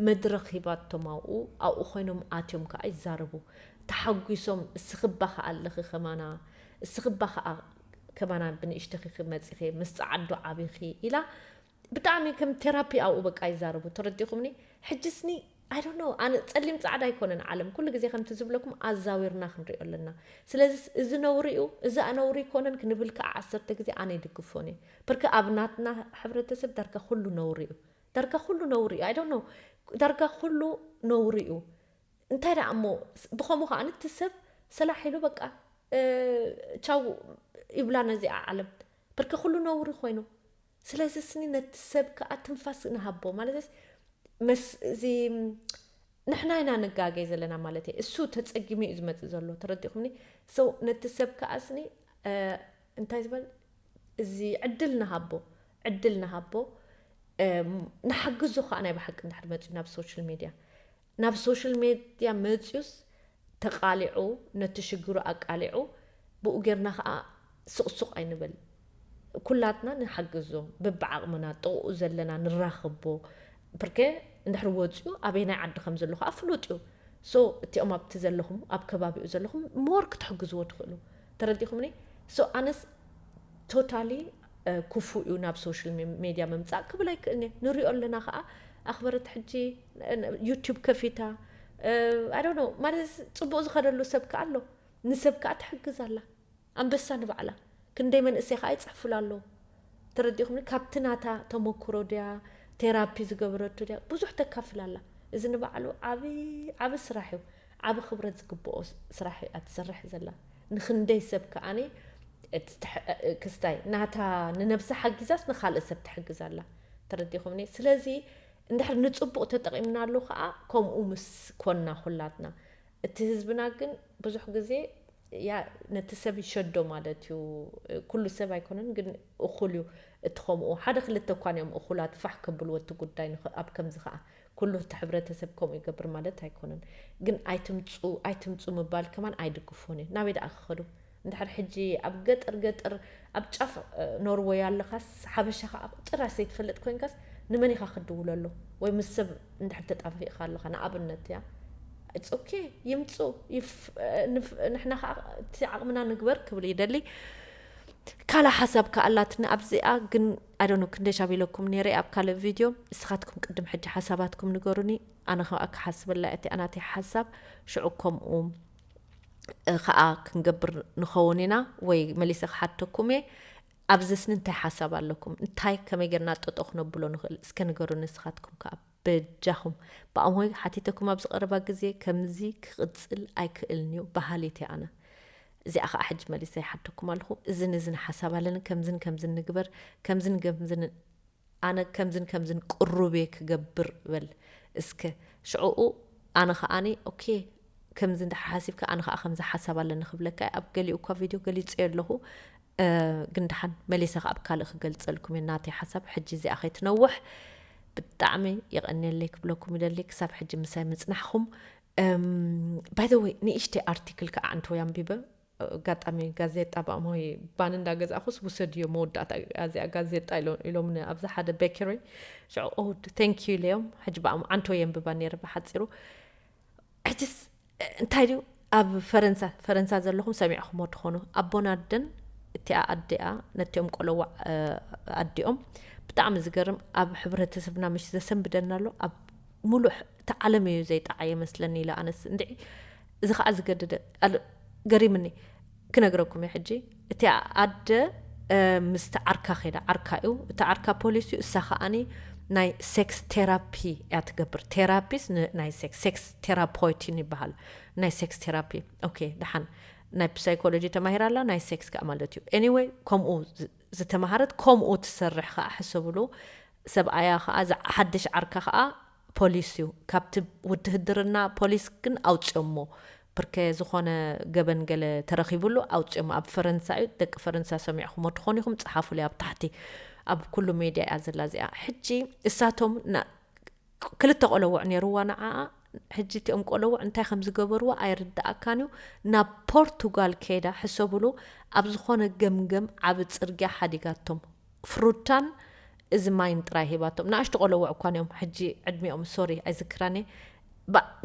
መድረኽ ሂባቶም ኣብኡ ኣብኡ ኮይኖም ኣትዮም ከዓ ይዛረቡ። ተሓጒሶም እስኽባ ከዓ ኣለኺ ከማና እስኽባ ከዓ ከማና ብንእሽተኺ መፂኺ ምስ ፀዓዱ ዓቢኺ ኢላ ብጣዕሚ ከም ቴራፒ ኣብኡ በቃ ይዛረቡ ተረዲኹምኒ። ሕጅስኒ I don't know ኣነ ፀሊም ፃዕዳ ኣይኮነን ዓለም ኩሉ ግዜ ከምቲ ዝብለኩም ኣዛዊርና ክንሪኦ ኣለና። ስለዚ እዚ ነውሪ እዩ እዚ ነውሪ ኣይኮነን ክንብል ከዓ ዓሰርተ ግዜ ኣነ ይድግፎን እዩ። ብርክ ኣብ ናትና ሕብረተሰብ ዳርጋ ኩሉ ነውሪ እዩ። ዳርጋ ኩሉ ነውሪ እዩ I don't know ዳርጋ ኩሉ ነውሪ እዩ። እንታይ ደኣ እሞ ብኸምኡ ከዓ ነቲ ሰብ ሰላሕ ኢሉ በቃ ቻው ይብላ ነዚኣ ዓለም ብርክ ኩሉ ነውሪ ኮይኑ ስለዚ ስኒ ነቲ ሰብ ከዓ ትንፋስ ንሃቦ ማለት መስ እዚ ንሕና ኢና ንጋገይ ዘለና ማለት እየ። እሱ ተፀጊሙ እዩ ዝመፅእ ዘሎ ተረዲኹምኒ። ሰው ነቲ ሰብ ከዓ ስኒ እንታይ ዝበል እዚ ዕድል ንሃቦ ዕድል ንሃቦ ንሓግዞ ከዓ ናይ ብሓቂ እንድሕር መፅዩ ናብ social media ናብ social media መፅዩስ ተቃሊዑ ነቲ ሽግሩ ኣቃሊዑ ብኡ ጌርና ከዓ ስቕሱቕ ኣይንበል። ኩላትና ንሓግዞ በብዓቕምና ጥቕኡ ዘለና ንራኽቦ። ብርኬ እንድሕር ወፅኡ ኣበይ ናይ ዓዲ ከም ዘሎ ከዓ ፍሉጥ እዩ። So እቲኦም ኣብቲ ዘለኹም ኣብ ከባቢኡ ዘለኹም more ክትሕግዝዎ ትኽእሉ። ተረዲኹምኒ? So ኣነስ totally ክፉእ እዩ ናብ social media ምምፃእ ክብል ኣይክእልኒ። ንሪኦ ኣለና ከዓ ኣኽበረት ሕጂ YouTube ከፊታ I don't know ማለት ፅቡቕ ዝኸደሉ ሰብ ከዓ ኣሎ። ንሰብ ከዓ ትሕግዝ ኣላ። ኣንበሳ ንባዕላ ክንደይ መንእሰይ ከዓ ይፅሕፉላ ኣለዉ። ተረዲኹምኒ? ካብቲ ናታ ተመክሮ ድያ ቴራፒ ዝገበረቱ ድያ ብዙሕ ተካፍል ኣላ። እዚ ንባዕሉ ዓብ ዓብ ስራሕ እዩ። ዓብ ክብረት ዝግብኦ ስራሕ እያ ትሰርሕ ዘላ። ንክንደይ ሰብ ከዓኒ ክስታይ ናታ ንነብሳ ሓጊዛስ ንካልእ ሰብ ትሕግዝ ኣላ። ተረዲኹምኒ? ስለዚ እንድሕር ንፅቡቕ ተጠቒምናሉ ከዓ ከምኡ ምስ ኮንና ኩላትና እቲ ህዝብና ግን ብዙሕ ግዜ ያ ነቲ ሰብ ይሸዶ ማለት እዩ። ኩሉ ሰብ ኣይኮነን ግን እኹል እዩ። እቲ ከምኡ ሓደ ክልተ እኳን እዮም እኹላት ፋሕ ከብልዎ እቲ ጉዳይ ኣብ ከምዚ ከዓ ኩሉ እቲ ሕብረተሰብ ከምኡ ይገብር ማለት ኣይኮነን። ግን ኣይትምፁ ኣይትምፁ ምባል ከማን ኣይድግፎን እየ። ናበይ ደኣ ክኸዱ እንድሕር ሕጂ ኣብ ገጠር ገጠር ኣብ ጫፍ ኖርወይ ኣለኻስ ሓበሻ ከዓ ጭራሽ ዘይትፈልጥ ኮይንካስ ንመን ኢኻ ክድውለሉ? ወይ ምስ ሰብ እንድሕር ተጣፋፊእካ ኣለኻ ንኣብነት እያ it's okay ይምፁ ንሕና ከዓ እቲ ዓቕምና ንግበር ክብል ይደሊ። ካልእ ሓሳብ ከኣላትኒ ኣብዚኣ ግን ኣደኖ ክንደይ ሻቢለኩም ነይረ ኣብ ካልእ ቪድዮ። እስኻትኩም ቅድም ሕጂ ሓሳባትኩም ንገሩኒ ኣነ ከዓ ክሓስበላ እቲ ኣናተይ ሓሳብ ሽዑ ከምኡ ከዓ ክንገብር ንኸውን ኢና ወይ መሊሰ ክሓተኩም እየ። ኣብዚስ እንታይ ሓሳብ ኣለኩም እንታይ ከመይ ጌርና ጠጦ ክነብሎ ንኽእል እስከ ንገሩ ንስኻትኩም ከዓ በጃኹም ብኣምሆይ ሓቲተኩም ኣብ ዝቐረባ ግዜ ከምዚ ክቕጽል ኣይክእልን እዩ በሃሊት እየ ኣነ። እዚኣ ኸዓ ሕጂ መሊሰ ይሓተኩም ኣለኹ። እዝን እዝን ሓሳብ ኣለኒ፣ ከምዝን ከምዝን ንግበር፣ ከምዝን ከምዝን ኣነ ከምዝን ከምዝን ቅሩብ እየ ክገብር በል እስከ። ሽዕኡ ኣነ ኸዓኒ ኦኬ ከምዚ እንድሕር ሓሲብካ ኣነ ኸዓ ከምዚ ሓሳብ ኣለኒ ክብለካ እየ። ኣብ ገሊኡ እኳ ቪድዮ ገሊጸዮ ኣለኹ። ግን ደሓን መሊሰ ከኣ ኣብ ካልእ ክገልጸልኩም እየ ናተይ ሓሳብ። ሕጂ እዚኣ ከይትነውሕ ብጣዕሚ የቐንየለይ ክብለኩም ይደሊ ክሳብ ሕጂ ምሳይ ምጽናሕኹም። By the way ንእሽተይ ኣርቲክል ከኣ ኣንተወይ ኣንቢበ። ኣጋጣሚ ጋዜጣ ብኣምሆይ ባን እንዳገዛእኹስ ውሰድዮ መወዳእታ እዚኣ ጋዜጣ ኢሎምኒ ኣብዚ ሓደ ቤከሪ። ሽዑ ኦድ ቴንክ ዩ ኢለዮም። ሕጂ ብኣም ዓንተወይ የንብባ ነይረ ብሓፂሩ። ሕጅስ እንታይ ድዩ ኣብ ፈረንሳ ፈረንሳ ዘለኹም ሰሚዕኹሞ ትኾኑ ኣቦን ኣደን እቲኣ ኣዲኣ ነቲኦም ቆለዋዕ ኣዲኦም ብጣዕሚ ዝገርም ኣብ ሕብረተሰብና ምሽ ዘሰንብደና ኣሎ ኣብ ሙሉእ እቲ ዓለም እዩ ዘይጠዓየ መስለኒ ኢለ ኣነስ እንድዒ እዚ ከዓ ዝገደደ ገሪምኒ ክነግረኩም እየ ሕጂ እቲ ኣደ ምስቲ ዓርካ ኸይዳ ዓርካ እዩ እቲ ዓርካ ፖሊስ እዩ እሳ ከዓኒ ናይ ሴክስ ቴራፒ እያ ትገብር ቴራፒስ ናይ ሴክስ ቴራፖይቲን ይበሃል ናይ ሴክስ ቴራፒ ኦኬ ደሓን ናይ ሳይኮሎጂ ተማሂራ ኣላ ናይ ሴክስ ከዓ ማለት እዩ anyway ከምኡ ዝተማሃረት ከምኡ ትሰርሕ ከዓ ሕሰብሉ ሰብኣያ ከዓ ሓድሽ ዓርካ ከዓ ፖሊስ እዩ ካብቲ ውትህድርና ፖሊስ ግን ኣውፅኦሞ ብርከ ዝኾነ ገበን ገለ ተረኺብሉ ኣውፅኦም ኣብ ፈረንሳ እዩ ደቂ ፈረንሳ ሰሚዕኹሞ ትኾኑ ኢኹም ፀሓፉለይ ኣብ ታሕቲ ኣብ ኩሉ ሜድያ እያ ዘላ እዚኣ ሕጂ እሳቶም ክልተ ቆለውዕ ነይርዋ ንዓኣ ሕጂ እቲኦም ቆለውዕ እንታይ ከም ዝገበርዋ ኣይርድኣካን እዩ ናብ ፖርቱጋል ከይዳ ሕሰብሉ ኣብ ዝኾነ ገምገም ዓቢ ፅርግያ ሓዲጋቶም ፍሩታን እዚ ማይን ጥራይ ሂባቶም ንኣሽቱ ቆለውዕ እኳ እዮም ሕጂ ዕድሚኦም ሶሪ ኣይዝክራን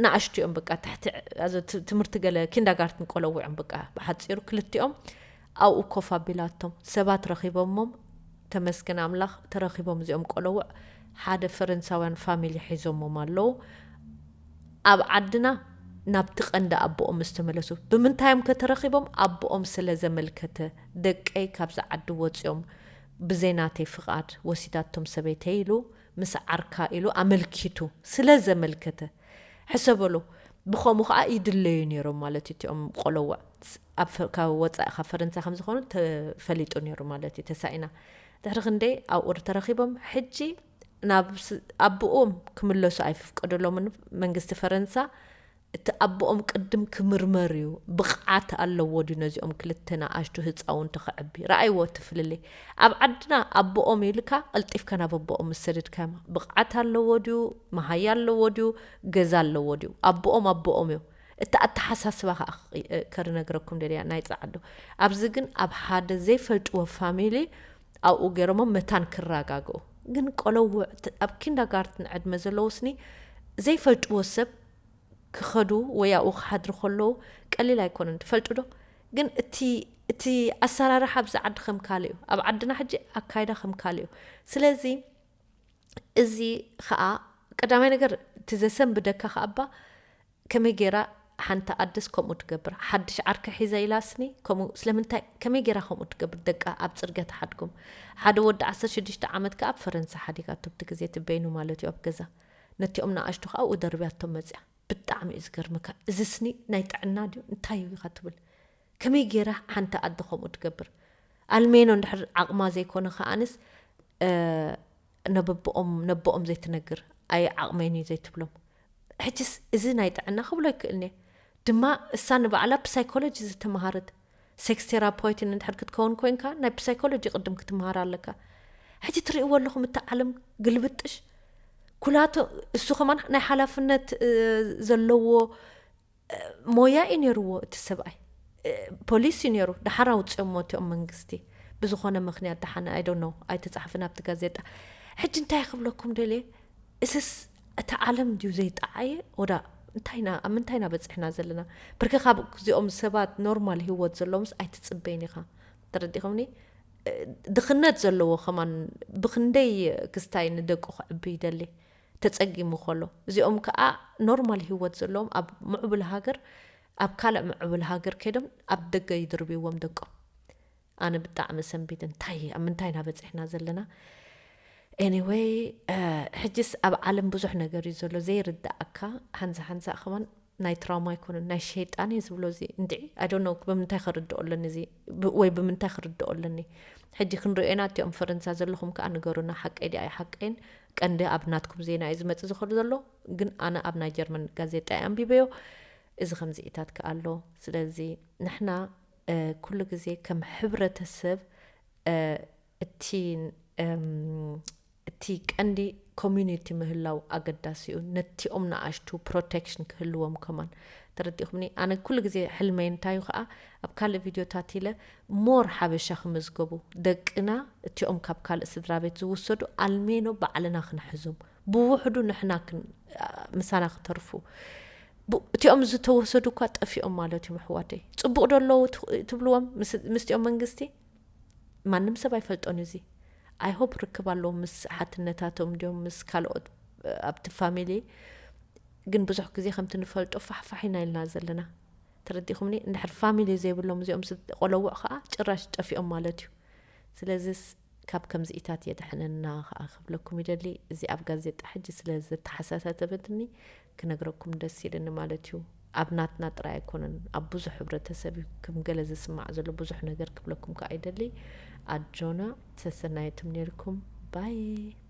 ንኣሽቱ እዮም በቃ ትሕቲ ትምህርቲ ገለ ኪንዳጋርትን ቆለውዕ እዮም በቃ ብሓፂሩ ክልቲኦም ኣብኡ ኮፍ ኣቢላቶም ሰባት ረኺቦሞም ተመስገን ኣምላኽ ተረኺቦም እዚኦም ቆለውዕ ሓደ ፈረንሳውያን ፋሚሊ ሒዞሞም ኣለዉ ኣብ ዓድና ናብቲ ቀንዲ ኣቦኦም ምስ ተመለሱ ብምንታዮም ከተረኺቦም ኣቦኦም ስለ ዘመልከተ ደቀይ ካብዚ ዓዲ ወፂኦም ብዘይ ናተይ ፍቓድ ወሲዳቶም ሰበይተይ ኢሉ ምስ ዓርካ ኢሉ ኣመልኪቱ ስለ ዘመልከተ ሕሰበሉ ብኸምኡ ከዓ ይድለዩ ነይሮም ማለት እዩ እቲኦም ቆለውዕ ካብ ወፃኢ ካብ ፈረንሳ ከም ዝኾኑ ተፈሊጡ ነይሩ ማለት እዩ ተሳኢና ድሕሪ ክንደይ ኣብኡ ተረኺቦም ሕጂ ናብ ኣቦኦም ክምለሱ ኣይፍቀደሎምን መንግስቲ ፈረንሳ እቲ ኣቦኦም ቅድም ክምርመር እዩ ብቕዓት ኣለዎ ድዩ ነዚኦም ክልተ ንኣሽቱ ህፃውንቲ ከዕቢ ረኣይዎ እቲ ፍልልይ ኣብ ዓድና ኣቦኦም ኢልካ ቀልጢፍካ ናብ ኣቦኦም ዝሰደድካዮም ብቕዓት ኣለዎ ድዩ መሃያ ኣለዎ ድዩ ገዛ ኣለዎ ድዩ ኣቦኦም ኣቦኦም እዮም እቲ ኣተሓሳስባ ከዓ ከርነግረኩም ደልያ ናይ ፀዓዱ ኣብዚ ግን ኣብ ሓደ ዘይፈልጥዎ ፋሚሊ ኣብኡ ገይሮሞ መታን ክረጋግኡ ግን ቆለውዕ ኣብ ኪንዳጋርትን ዕድመ ዘለዉ ስኒ ዘይፈልጥዎ ሰብ ክኸዱ ወይ ኣብኡ ክሓድሩ ከለዉ ቀሊል ኣይኮነን ትፈልጡ ዶ ግን እቲ እቲ ኣሰራርሓ ኣብዚ ዓዲ ከም ካልእ እዩ ኣብ ዓድና ሕጂ ኣካይዳ ከም ካልእ እዩ ስለዚ እዚ ከዓ ቀዳማይ ነገር እቲ ዘሰንብደካ ከኣባ ከመይ ገይራ ሓንቲ ኣደስ ከምኡ ትገብር ሓድሽ ዓርኪ ሒዘ ኢላስኒ ከምኡ ስለምንታይ ከመይ ገይራ ከምኡ ትገብር ደቃ ኣብ ፅርግያ ትሓድጎም ሓደ ወዲ ዓሰርተ ሽዱሽተ ዓመት ከዓ ኣብ ፈረንሳ ሓዲጋቶ ብቲ ግዜ ትበይኑ ማለት እዩ ኣብ ገዛ ነቲኦም ንኣሽቱ ከዓ ኣብኡ ደርብያቶም መፅያ ብጣዕሚ እዩ ዝገርምካ እዚስኒ ናይ ጥዕና ድዩ እንታይ እዩ ኢኻ ትብል ከመይ ገይራ ሓንቲ ኣደ ከምኡ ትገብር ኣልሜኖ እንድሕር ዓቕማ ዘይኮነ ከኣንስ ነብብኦም ነቦኦም ዘይትነግር ኣይ ዓቕመይን እዩ ዘይትብሎም ሕጅስ እዚ ናይ ጥዕና ክብሎ ይክእልኒ ድማ እሳ ንባዕላ ብሳይኮሎጂ ዝተምሃረት ሴክስ ቴራፖይትን እንድሕር ክትከውን ኮይንካ ናይ ብሳይኮሎጂ ቅድም ክትምሃር ኣለካ ሕጂ ትርእይዎ ኣለኹም እቲ ዓለም ግልብጥሽ ኩላቶ እሱ ከማን ናይ ሓላፍነት ዘለዎ ሞያ እዩ ነይርዎ እቲ ሰብኣይ ፖሊስ እዩ ነይሩ ደሓር ኣውፅኦሞ እቲኦም መንግስቲ ብዝኾነ ምክንያት ደሓነ ኣይዶ ነው ኣይተፃሕፍን ኣብቲ ጋዜጣ ሕጂ እንታይ ክብለኩም ደልየ እስስ እቲ ዓለም ድዩ ዘይጠዓየ ወዳ እንታይና ኣብ ምንታይና በፂሕና ዘለና ብርክ ካብ እዚኦም ሰባት ኖርማል ህይወት ዘለዎምስ ኣይትፅበይን ኢኻ ተረዲኹምኒ ድኽነት ዘለዎ ከማን ብክንደይ ክስታይ ንደቁ ክዕቢ ይደሊ ተጸጊሙ ከሎ እዚኦም ከኣ ኖርማል ሂወት ዘለዎም ኣብ ምዕቡል ሃገር ኣብ ካልእ ምዕቡል ሃገር ከይዶም ኣብ ደገ ይድርብይዎም ደቆም ኣነ ብጣዕሚ ሰንቢት እንታይ ኣብ ምንታይ ኢና በጺሕና ዘለና Anyway, ሕጅስ ኣብ ዓለም ብዙሕ ነገር እዩ ዘሎ ዘይርዳእካ። ሓንሳ ሓንሳ ከማን ናይ ትራውማ ኣይኮነን፣ ናይ ሸይጣን እየ ዝብሎ። እዚ እንድዒ ኣዶኖ ብምንታይ ክርድኦ ኣለኒ እዚ ወይ ብምንታይ ክርድኦ ኣለኒ? ሕጂ ክንሪኦ ኢና። እቲኦም ፈረንሳ ዘለኹም ከዓ ንገሩና፣ ሓቀይ ድኣ ኣይሓቀይን። ቀንዲ ኣብ ናትኩም ዜና እዩ ዝመፅእ ዝኽእል ዘሎ፣ ግን ኣነ ኣብ ናይ ጀርመን ጋዜጣ እየ ኣንቢበዮ። እዚ ከምዚኢታት ከዓ ኣሎ። ስለዚ ንሕና ኩሉ ግዜ ከም ሕብረተሰብ እቲ እቲ ቀንዲ ኮሚኒቲ ምህላው ኣገዳሲ እዩ። ነቲኦም ንኣሽቱ ፕሮቴክሽን ክህልዎም ከማን። ተረዲኹምኒ? ኣነ ኩሉ ግዜ ሕልመይ እንታይ እዩ ከዓ፣ ኣብ ካልእ ቪድዮታት ኢለ ሞር ሓበሻ ክምዝገቡ፣ ደቅና እቲኦም ካብ ካልእ ስድራ ቤት ዝውሰዱ ኣልሜኖ ባዕልና ክንሕዞም፣ ብውሕዱ ንሕና ምሳና ክተርፉ። እቲኦም ዝተወሰዱ እኳ ጠፊኦም ማለት እዮም ኣሕዋተይ። ፅቡቕ ዶ ኣለዉ ትብልዎም? ምስቲኦም መንግስቲ ማንም ሰብ ኣይፈልጦን እዩ። እዚ ኣይሆፕ ርክብ ኣለዎም ምስ ሓትነታቶም ድዮም ምስ ካልኦት ኣብቲ ፋሚሊ። ግን ብዙሕ ግዜ ከምቲ ንፈልጦ ፋሕፋሕ ኢና ኢልና ዘለና። ተረዲኹምኒ? እንድሕር ፋሚሊ ዘይብሎም እዚኦም ቆለውዕ ከዓ ጭራሽ ጠፊኦም ማለት እዩ። ስለዚስ ካብ ከምዚኢታት የድሕነና ከዓ ክብለኩም ይደሊ። እዚ ኣብ ጋዜጣ ሕጂ ስለ ዘተሓሳሳተበትኒ ክነግረኩም ደስ ኢልኒ ማለት እዩ። ኣብ ናትና ጥራይ ኣይኮነን፣ ኣብ ብዙሕ ሕብረተሰብ እዩ ከም ገለ ዝስማዕ ዘሎ። ብዙሕ ነገር ክብለኩም ከዓ ይደሊ። ኣጆና ሰሰናየትም ነርኩም። ባይ።